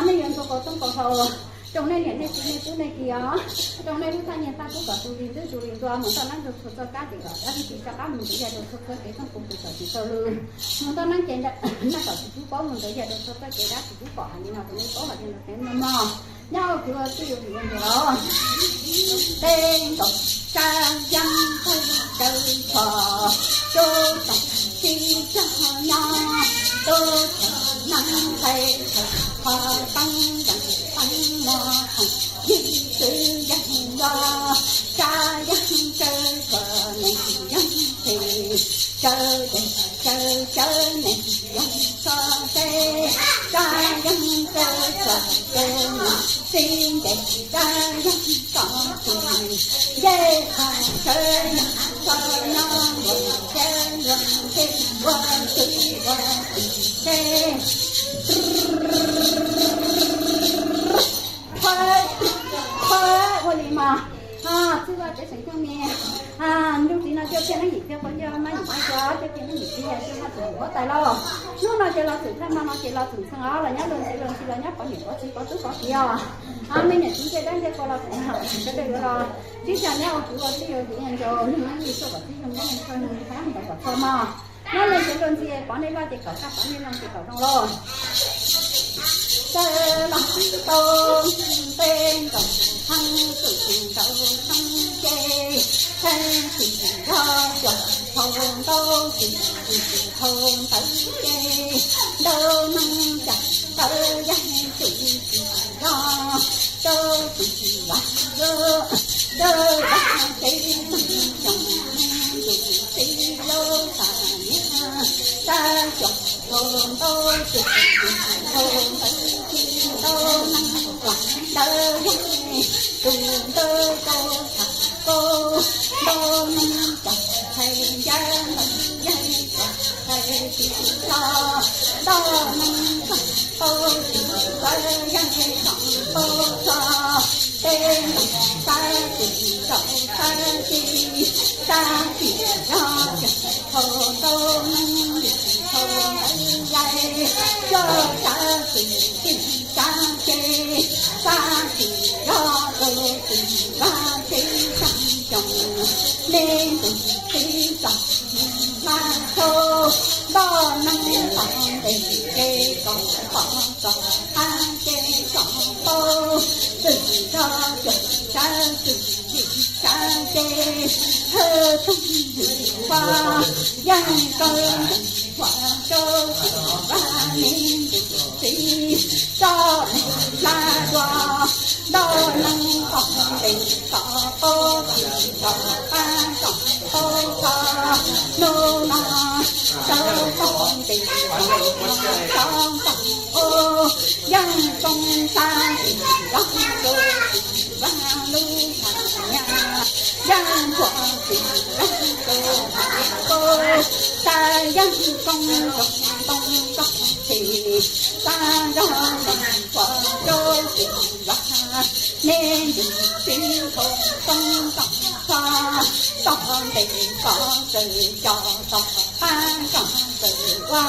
Nej yuav ntuas qaum tooj qaum hlau, roos nej niam nej txiv nej tub nej kiv os, roos nej lub thaj nyiaj thaj kub kom tu li ntuj tu li ntua, mus toj neeb rau txhua txoj kab ces kom dab tsi rov qab mus ntxiv yam rau txhua txoj kev txooj pus tsis tau lw, mus toj neeb ces nej kom tsis pub paub mus ntxiv yam rau txhua txoj kev dab tsis pub pom hais li no rau nej paub hais li no rau nej mloog mog. Nyob ua kwv ua tij ua viv ua ncaus los, tej nkaus sab yeeb tawg tsawv tshuam, tub txoos sib zog nyob, tub chaws neeb nqe chaws qhov teeb yees teeb muag khoom yig xwb yeej yog, sab yeeb tsawv tshuam neeg yeej phem, tsawv tes tsawv tsawv neeg yeej txhob seb, sab yeeb tsawv tshuam tus neeg sib ntes, sab yeeb txom txim ncej qhov sawv yeej txhob nyob luag thiab luag ntsej ua txwv ua tim seb. Thawb, thawb ua li mas, txij Vaj Tsev Xeem Kheej Mias, ntuj txiv no cuaj txhiab neeb yim thiab pua cuaj mab yim pua cuaj, cuaj txhiab neeb yim txhiab cuaj mab txhiab huab tais lauj. Hnub no ces los txwm thaj ma no ces los txwm txheej os, los nyob luag ntxhi luag ntxhi los nyob pov niam pov txiv pov tub pov kiv os. Me niam txiv ntxawm dab ntxwg ko los txwm sawv daws yuav los sib xyaw nyob ua kwv ua tij ua viv ua ncaus, neeg nyob ywj tuaj kom tib zoo, nyob neeg txhawj neeg thab ntawd kom txhua mog. Nyob luag ntxhi luag ntxhi pov nej vaj ces kom kaj, pov nej loog ces kom zoo lauj. Sawv los tau tej nkaus thaj txwm nkaus thaj ces, thaj tsis yog cov thau ntau tsis thau ntawd ces, ntau neeg cas ntawd yeej tsis yog, rau tsis yog, rau vaj tsev xeem xyoo, tus txiv lub txaj niam, tab cov thau ntau tsis thau ntawd ces, ntau neeg cas ntawd yeej tus ntawd rau tham kau, ntau neeg cas thaiv ncaj ntawd yeej cas thaiv tsis txog, ntau neeg cas tau tsis txawj yeej txom tau txog, tej neeg sab tsis tau sab tsis, sab tsis yog ces thau ntau neeg li thau ntawd yai, coj sab tsis txij sab ces, sab tsis yog tus txiv vaj tsev xeem xyoo, nej tus txiv txom hla rau, ntau neeg tau ntes ces kom pom kom qab ces kom paub, txwm tso cov sab tsis txij sab ces, hwj tug hwj qhua yeej kawg nkaus qhuav rau txiv vaj me tus txiv txom hla dua, ntau neeg tau ntes kom paub tsis txog qab kom paub txog, hnub no sawv tau ntes kom txog kom ua, yeej zoo sab tsis yog rau txiv vaj lub txaj niam, yeej thuam tsis yog rau txiv vaj kub, sab yeej koob zoo ntoo koj txhij, sab zog yeej thuam rau txiv vaj, nej tus txiv khau toob toj txhoj, txog ntes kom txawm cov txog qab txog txawm ua,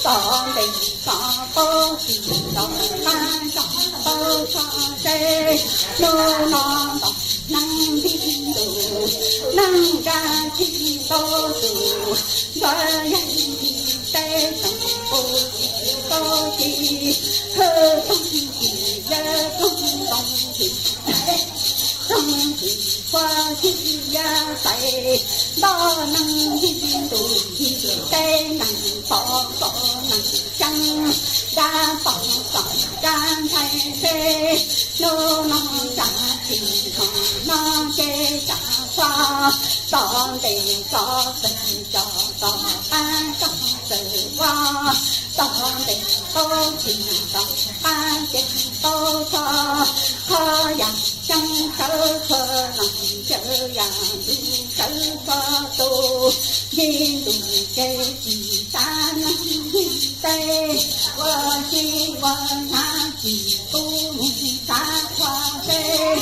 txog ntes kom paub tsis txog qab txog paub txog seb, hnub no nto neeg nti ntus, neeg nra tsis tau tus, ntxawg yeej nti teb tseem pus tsis tau ci, hwj toog ci yawg toog toog ci, toog ci qhua ci yawg xais, nto neeg nti ntus nti teb neeg pom pom neeg ceeb, dab pom pom dab ntxhais seb, hnub no tsa tsis hmo no ces tsa txog, txog ntes txog txawm cov txog qab txog txawm ua, txog ntes tau tsis txog qab ces tau txog, qhov yam ceeb sawv txhua los ncaws yam ntxwv sawv txhua tus, yig ntus ces tsis xav neeg yig teb, ua si ua hnav tsis pub mus xav qhua teb.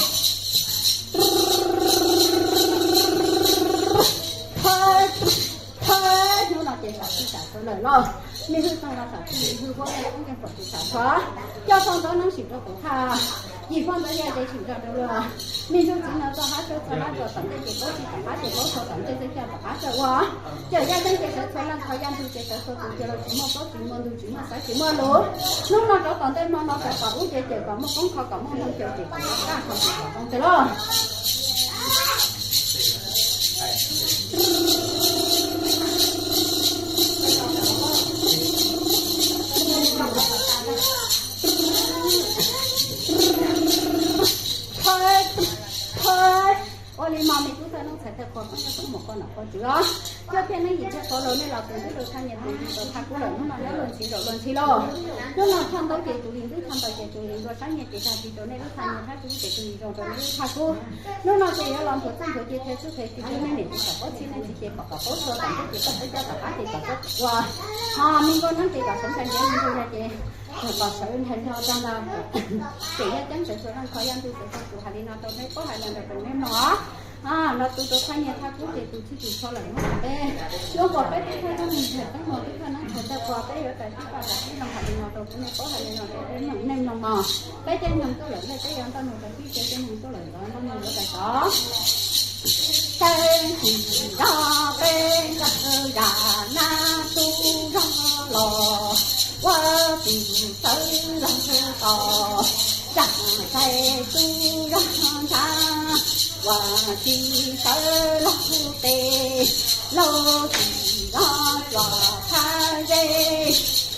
Thawb, thawb, hnub no ces tam txhij tam txhua lawm lauj. Nej hwj toog los tam txhij, hwj huab los ub nkeeg pom tus tam txhua, coj tau ntau neeg sim rau tus thaj. Yim poj ntxoov yaj ces tsim zog rau luag. Me ntsuj txiv no txoj hab txhua lab rau tom ntej ces paub tsis tom qab ces paub txhua tom ntej xwb, coj tom qab txawj ua. Cawm yaj teeb ces sawv txhua leej, kho yaj ntug ces sawv txhua tus, cia los tsis muaj paub tsis muaj ntug, tsis muaj xaiv tsis muaj lus. Hnub no rau tom ntej hmo no sawv kom ub ces cawm kom muaj koob, kho kom muaj hmoo, cawm ces kom muaj kaj, kho ces kom zoo tiag lauj. Ua li no me tub thawj neeb txhais thawj qhua, koj nyob koj mus koj nom koj tswv os. Coj thiaj neeb yim thiaj qhua los nej los tus ntxub rau thaj nyiaj tus yig rau thaj kub lawm, hnub no nyob luag ntxhi zaum luag ntxhi lauj. Hnub no thaj ntaub ces tus yig ntxub, thaj ntaub ces tus yig nrua, sab nyiaj ces dag ris rau nej lub thaj nyiaj, thaj kub ces tus yig zoo rau nej lub thaj kub. Hnub no ces yuav los nthuav txuj nthuav ci, thawj txuj thawj ci rau nej niam txiv kom paub txhij, nej txiv ces kom kom paub txhua tom ntej ces kom paub coj tom qab ces kom paub ua. Ho me nkauj neeb ces kom sawv ntshai ntiav, me ntsuj yaj ces kom sawv ntshai nrho tag ntag. Ces yaj ceeb sawv txhua leej, kho yaj ntug sawv txhua tus, hais li no rau nej paub, hais li no rau nej mloog os. No tus rau thaj nyiaj thaj kub ces tus txhij tus txho lawm hnub no peb yuav npuas peb tub thawj neeb ntxhais teeb, tus thawj neeb txhais thawj qhua, peb yuav rais tib paj rais tib loo, hais li no rau nej paub, hais li no rau nej mloog mog. Peb caij nyoog tuaj lawm, nej peb yuav ntaj nug rau tib, peb caij nyoog tuaj lawm ntawd ntaj nug yuav rais tod. Saib tsis zog peb nkawd zaj nab tub zog los, ua tus txawv laug tos, zaj saib tub zog ntshav, ua tsis txawv laug tes, laug tsis zog cua thab ze,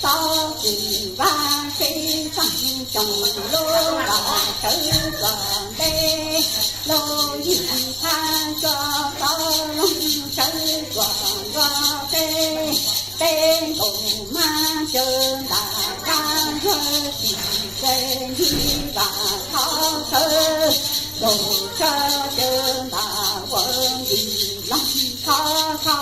txob tsis vaj seb txeeg xyoo, lub vaj sawv tsuas ntev, laug yim thab cua txob loog sawv tsuas nrua teb, teb nkaus mab cawv ntas dab yuag tsis txawj ncig vaj thov sawv, nkaus tso cawv ntas ua nkim loog thov kho,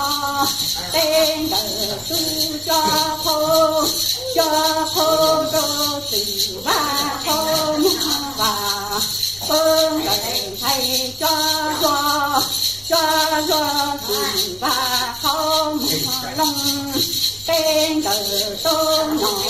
teb nkawd tub cua qhau, cua qhau rau txwm vaj qhau muag vas, pab nkawd ntxhais cua zuag, cua zuag txwm vaj qhau muag loog, teb nkawd tub nom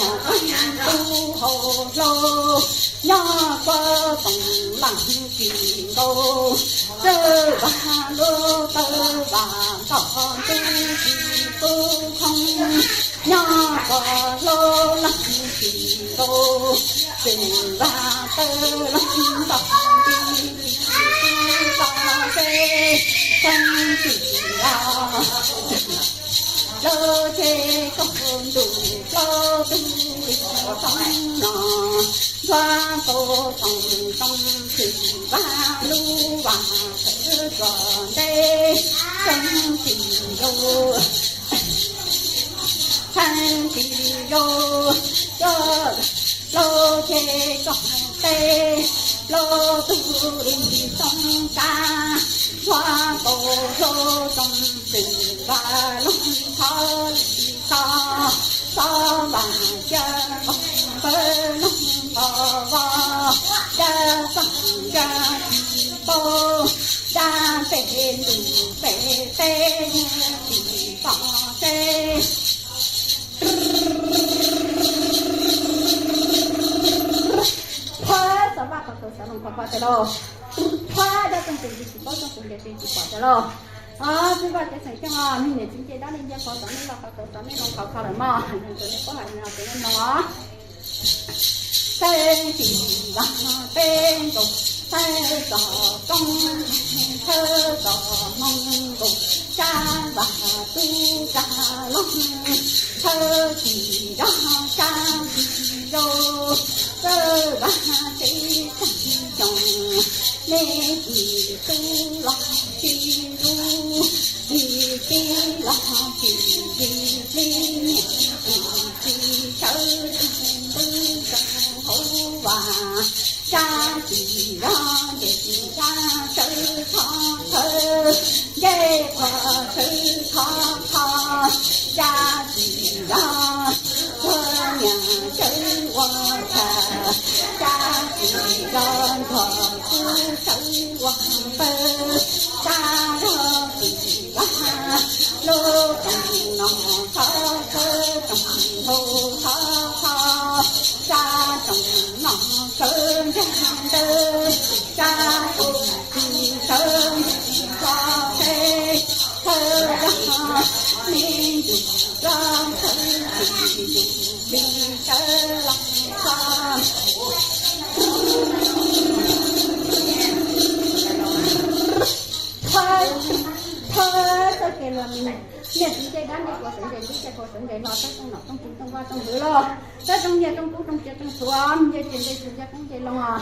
tub hau hlau, nyob puag toom leej tsis nkaus, txawj vaj lub tawv vas ntom ntub tsis pub khoom, nyob puag hlau leej tsis nkaus, txwm vaj tawv leej ntom ntub tsis pub txog seb txeeg tsis los. Lawv ces kaug ntuj plaub tug li txoov no, ntuag kaus toom toom txwm vaj lub vaj sawv tsuas ntev, txeeg tsis los, txeeg tsis los, coj plaub ces kaug teb, plaub tug li txoov tsav, ntuag kaus hlau toom txwm vaj loog thov li txog, txob vaj cia nqos pawg loog nqos vos, dab txeeg dab tsis paub, dab pem ntuj pem teb nyiag tsis pom seb. Qhuav xov vaj qhov txawv xov loog qhov pom tiag lauj. Qhuav dab txeeg tus yig tsis paub, txob tus nce tsis pom tiag lauj. Txiv vaj tsev xeem Xyooj, niam txiv nce dab li nce qhov txawv nej loj qhov txawv xov nej loog qhov kho lawm mog, yog tus nej paub hais li no ces nej mloog os. Saib tsis zog peb nkaus, saib txog koob, saib txog hmoo nkaus, sab vaj tub sab loog, saib tsis zog sab tsis zog, saib vaj tsev tseem xyoos, nej tsis tub los tsis lub, tsis tib los tsis tsis tib, niam tsis tsis sawv tsees ntub rau hauv vaj, sab tsis zog nce tsis zog sawv khov khawv, nce qhuav sawv khov kho, sab tsis zog tsuag niam sawv ua tshav, sab tsis zog ntxhua tub sawv ua pawg, sab zog tsis zog lub rooj no thov khawv, rooj hlau thov kho. Sab toom no sawv ntseg ntawd, sab toom tsis sawv ntseg tso, sawv zog me ntsis tso, sawv tsis ntsis li sawv los txog. Thawb, thawb txoj kev los mus, niam txiv tej dab nej puas sawv ntseg ntsib, tej puas sawv ntseg los, thawb rooj nom rooj tswv rooj vaj rooj hwv los, thawb rooj nyiaj rooj kub rooj cia rooj txhuam, nce ces nce txhuam nce koob nce loo.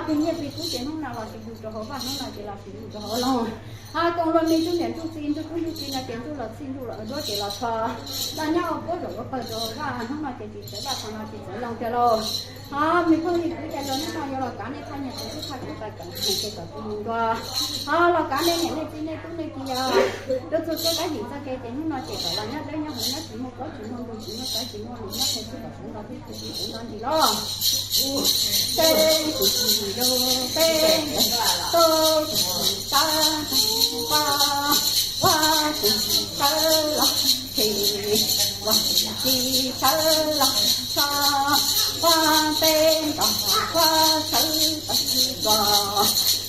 Plig nyiaj plig kub ces hnub no los sis yug rau hauv vaj, hnub no ces los sis yug rau hauv loog. Koom luag me ntsuj niam ntsuj txiv, ntsuj kub ntsuj txiv no ces ntsuj los txhij ntsuj los duab ces los txog. Los nyob ua puab zaum ua pawg rau hauv vaj, hnub no ces tsis txawv vaj, thaum no tsis txawv loog tiag lauj. Ho me phooj ywg kwv tij los, hnub no yuav los kav nej thaj nyiaj tau tub thaj kub tau kawm heev ces kom tsis mus ntua. Ho los kav nej niam nej txiv nej tub nej ki os, rau txhua txoj kab yim txoj kev ces hnub no ces kom los nyob dawb nyob huv, nyob tsis muaj plaub tsis muaj ntug, tsis muaj tawv tsis muaj lus, nyob qhia txhua kom txawv nto thiab txhua txhua txawv nto ntsis los. Peb tug tsis lug peb ntawd, tub tsis tawv ntawg npaj, vaj tsis tawv los tshis, vaj tsis tawv los tso, vaj peb nto vaj sawv tawv tso,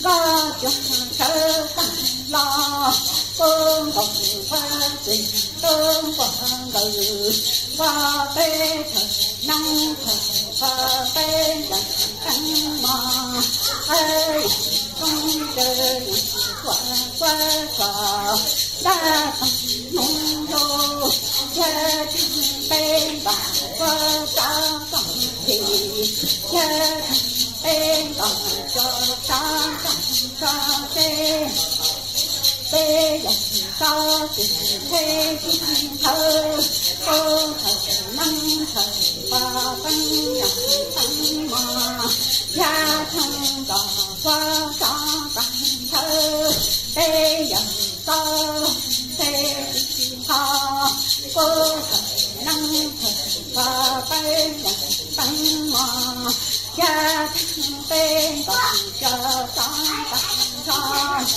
vaj cuag sawv tawv los, kub nkaus vaj txwv tub nquag nkaws, vaj peb thawm neeb thawm vaj peb nplaim teeb mos, qab yog koob caw yog tsis kuaj kuaj tso, ntaj tag hnub lug, yawg tag peb nto kuaj tso koom tis, yawg tag peb nto tso tso koom tso teb. Peb yawg tso tis theb tib nthawv, kub thawm neeb thawm pov teeb yog teeb mos, yawg tag nto kuaj tso tag nthawv. Peb yawg tso theb tib nthawv, kub thawm neeb thawm pov teeb yog teeb mos, yawg tag peb nto tso tso tag nthawv.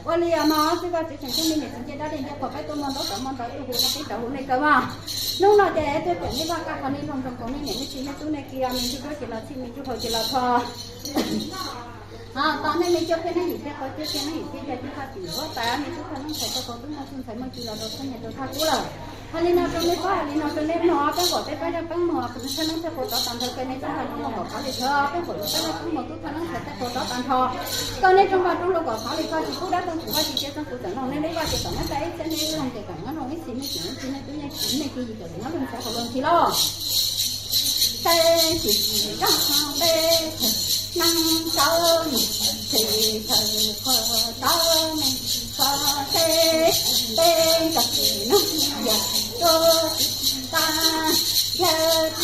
Ua li os mog, xib Vaj tsev tseem tub me niam txiv ncej dab dej ncej qhuas peb tuaj muag ntaub tom muag ntawv tuaj hu rau peb tau hu nej kaw mog. Hnub no ces tuaj cawm nej Vaj Kaj qhov nej loog zoo koom nej niam nej txiv nej tub nej ki, me ntsuj duab ces los txhij, me ntsuj hau ces los txho. Ho tos nej me cuab thiab neeb yim thiab qau cuab thiab neeb yim thiab yog tib thaj tim huab tais, nej tub thaj neeb ntxhais thaj qau tub muaj txuj ntxhais muaj ci los rau thaj nyiaj rau thaj kub lawm. Hais li no rau nej paub, hais li no rau nej mloog, peb nquam peb pab zaj peeb mog, thaj neeb thaj qau rov tag nrho, kaw nej tub thaj neeb mloog kom qhov li thov, peb nquam peb zaj peeb mog, tub thaj neeb ntxhais thaj qau rov tag nrho, kaw nej rooj vaj rooj lub kom qhov li thov, tsis pub dab rooj tsis vaj tsis cia txooj kuv txawm noog nej, nej Vaj ces kom nyob tau ib txhiab, nej loog ces kom nyob loog ib txhis, nej tseem ib txhis, nej tub nej ki, nej ki yig kom nyob loog ntxhais hauv loog ntxhi lauj. Teb tsis tsis zog peb thawm neeb tawv neeg txhis, thawm qhuas tawv neeg txhua teb, peb nkaus neeg yawg tuaj tsis tag, yawg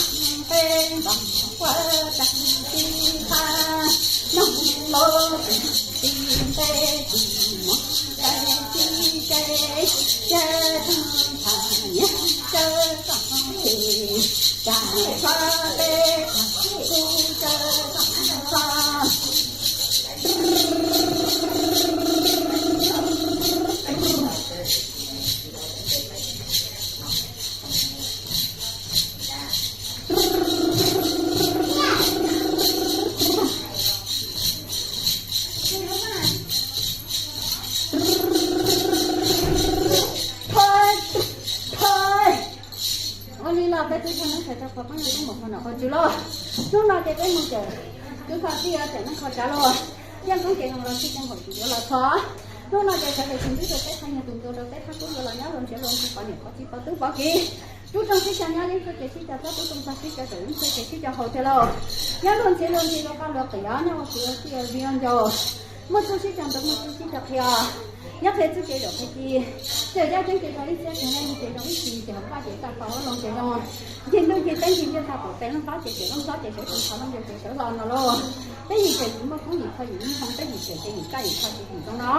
peb nkaus quaj tag tib qab, noog lub tus tib npe tsis muaj tawv tib teb, yawg tag tham nyiaj tawv txoj tsis, tag txhua teb tag kub tawv txoj txo. Ua li los peb tub thaj neeb ntxhais thaj qau peb yeej tub npaum qhov nom qhov tswv lauj. Hnub no ces peb mus cawm tub thaj tij cawm neeb kho tsav lauj. Yeej koob ces zoo los sib koom haum tus yuav los txog. Hnub no ces sawv daws tsis ntsib rau peb thaj nyiaj tus ntua rau peb thaj kub yuav los nyob luag nrhiav luag ntxhi pov niam pov txiv pov tub pov kiv. Tub rooj sib cog nyob, yeeb txoj kev sib cog txob, tub rooj txog sib cog tawm, yeeb txoj kev sib cog haus tiag lauj. Nyob luag ntxhi luag ntxhi ua paj luag qias, nyob ua kwv ua tij ua viv ua ncaus. Muaj txuj sib cog ntaus, muaj txuj sib cog qhia. Nyob qhia txuj kev zaum qhia ci, cawm yaj ceeb ces zoo ib txhiab, cawm yaj yig ces zoo ib txhis, ces hauv vaj ces tag tau, hauv loog ces zoo. Ncig ntuj ncig teb ncig ntiaj tag, pom tes looj hlob ces cawm looj hlob ces sawv tsees, qhov looj yog ces sawv los no lauj. Peb yim cawm tsis muaj koob yim kho yim muaj hmoo, peb yim cawm ces yim kaj yim kho ces yim zoo no.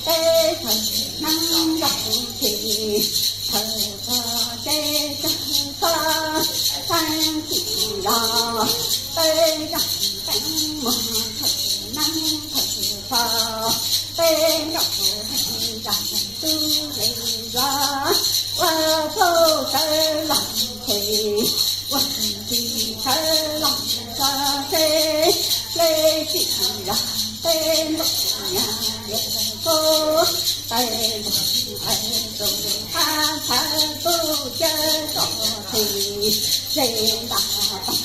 Peb thawm neeb nkaus tsis, thawm txog ces cog txog, teeb tsis los, peb zaj peeb mog, thawm neeb thawm txog, peb nkaus tub le zos, ua txuj sawv los tsev, ua txiv sawv los tso seb, le tsis yog peb ntuj yog yawg kub, peb ntuj peb tus qab thawv tub cawv tso txhij, ze ntas tau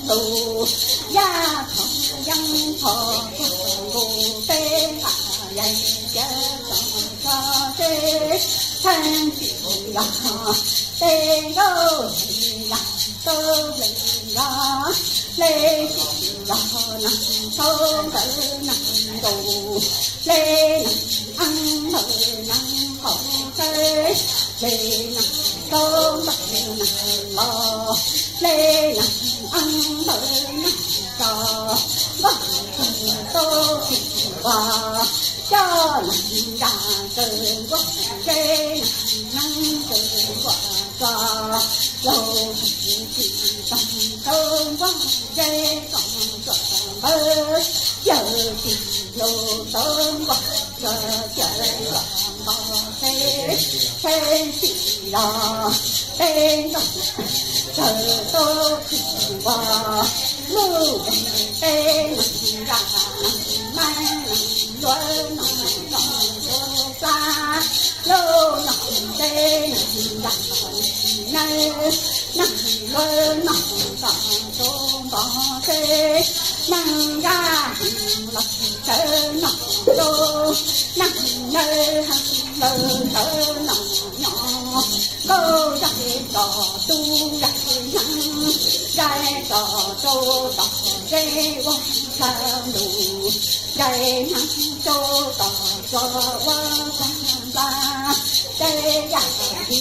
tus yaj thov yeeb thov kuj nkuj peb nqa yais cawv tso tso seb, txheeb tsis yog peb ntuj yog tub le zos, le tsis yog neeg txhob ntawd neeg ntus, le neeg eeb ntawd neeg qaum teb, le neeg txhob ntawd neeg los, le neeg eeb ntawd neeg tso, npaj tug tub tsis npaj, coj neeg nra kaw nkuaj ze, neeg neeb kaw nkuaj tso, yawg tsis tau tub nkuaj ze, txob tsuam txob npawg, yawg tsis yog tub nkuaj tso, yawg tsuam npog teb, teb tsis los, peb ntuj sawv tub tsis npog, lub npe peb neeg nra neeg maib neeg luav neeg txob tub plab, lub npe peb neeg nra neeg maib neeg luav neeg txob tub npog teb, neeg nra los sawv noj tub, neeg nawb heev lawm sawv noj nyob, nkauj zog tso tub zais hneev, zais tso tub tso ze ua tshaj lus, zais hneev tub tso tso ua tshaj npla, zais yam li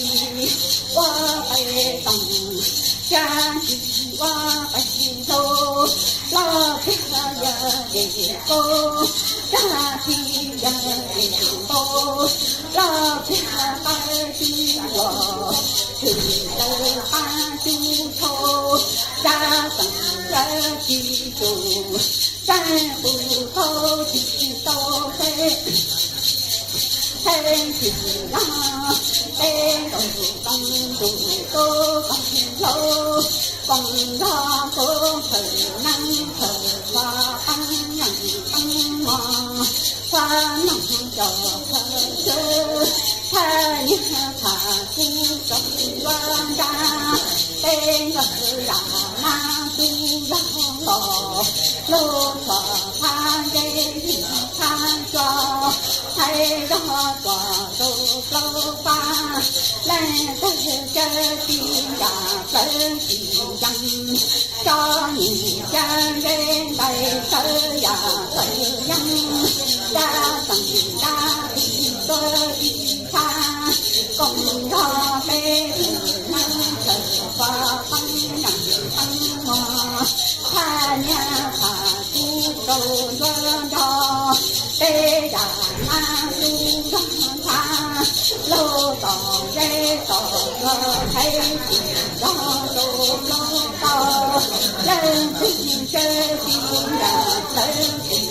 ua pais toom, zais li ua pais ntxhov, los kiag yawg Lis Kub, zais li yawg Lis Npauj, los kiag qawv tij los, tshwm lawv qab tsuj tshau, zais xeem zais tsis tus, zais qus tau tsis tau peb, peb tsis yog peb nkaus koom ntuj koom hlau, koom nrog koom chaw neeb chaw txog qeeb neej qeeb mos, txog noog cov chaw xwb, thaj niag txhaj kuv tau ua nra, peb nkawd yam mas tub zog los, lub txhua txhab ntsej txhab cua, thaij zog txuas rau plaub pab, leej twg caw tsis yam plawv tsis yees, tso nim caw ze ntais sawv yam plawv yees, dab xeem dab tsis tuaj ib txhab, koom nrog peb tug neeb chaw pov qeeb neej qeeb mos, thaj niag txhaj kuv tau ua nrog, peb yam mas tub zog ntxhab, lub tom zeb tom zog thaij tsis zog rau plaub tau, leej twg caw tsis yam plawv tsis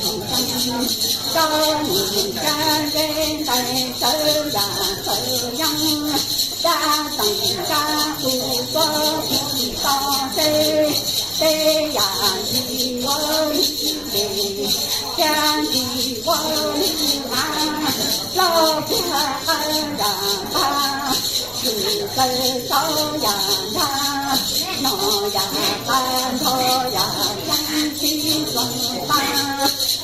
yees, tso nim caw ze ntais sawv yam plawv yees, dab xeem dab tsis tuaj ib txhab seb, peb yam ntsis ua li ntses, thiab ntsis ua li av, loj kiag qawv yam npab, tshwm plaws tso yam nrag, no yam tas nrho yam ceeb tib txoj pab,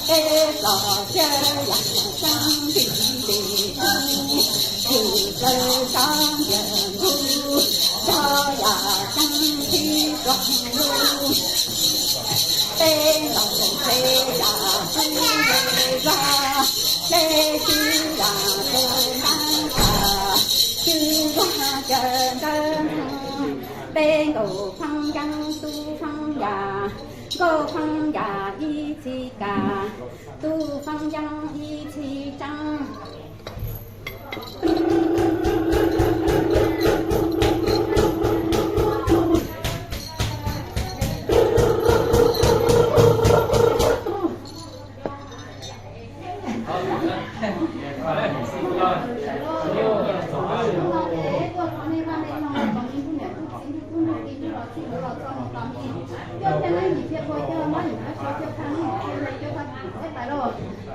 peb txoj cawv yam ceeb tib tes kub, tshwm plaws tso ntiag nkuj, nrho yam ceeb tib txoj lub, peb ntaus peb yam tub le zog, le tib yam tub nab tas, tib yam caw nrawg, peb nkaus pheej yeeb tub pheej yam, nkauj pheej yam ib txhis kam, tub pheej yeeb ib txhis tseeb.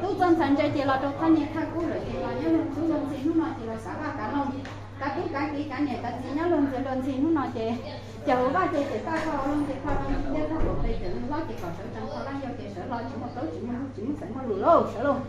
Tub txoj ntxhais ntse ces los rau thaj niag thaj kub lawm ces los nyob luag tub luag ntxhi hnub no ces los xav vaj kav loog, kav tub kav kiv kav niam kav txiv nyob luag ntxhi luag ntxhi hnub no ces, ces hauv vaj ces ces txaj kho luag ntxhi kho luag ntxhi thiab txaj kaum pes ces luag hlob ces kom sawv tsees kho laj yog ces sawv los tsis muaj plaub tsis muaj ntug tsis muaj xaiv muaj lus lauj sawv lauj.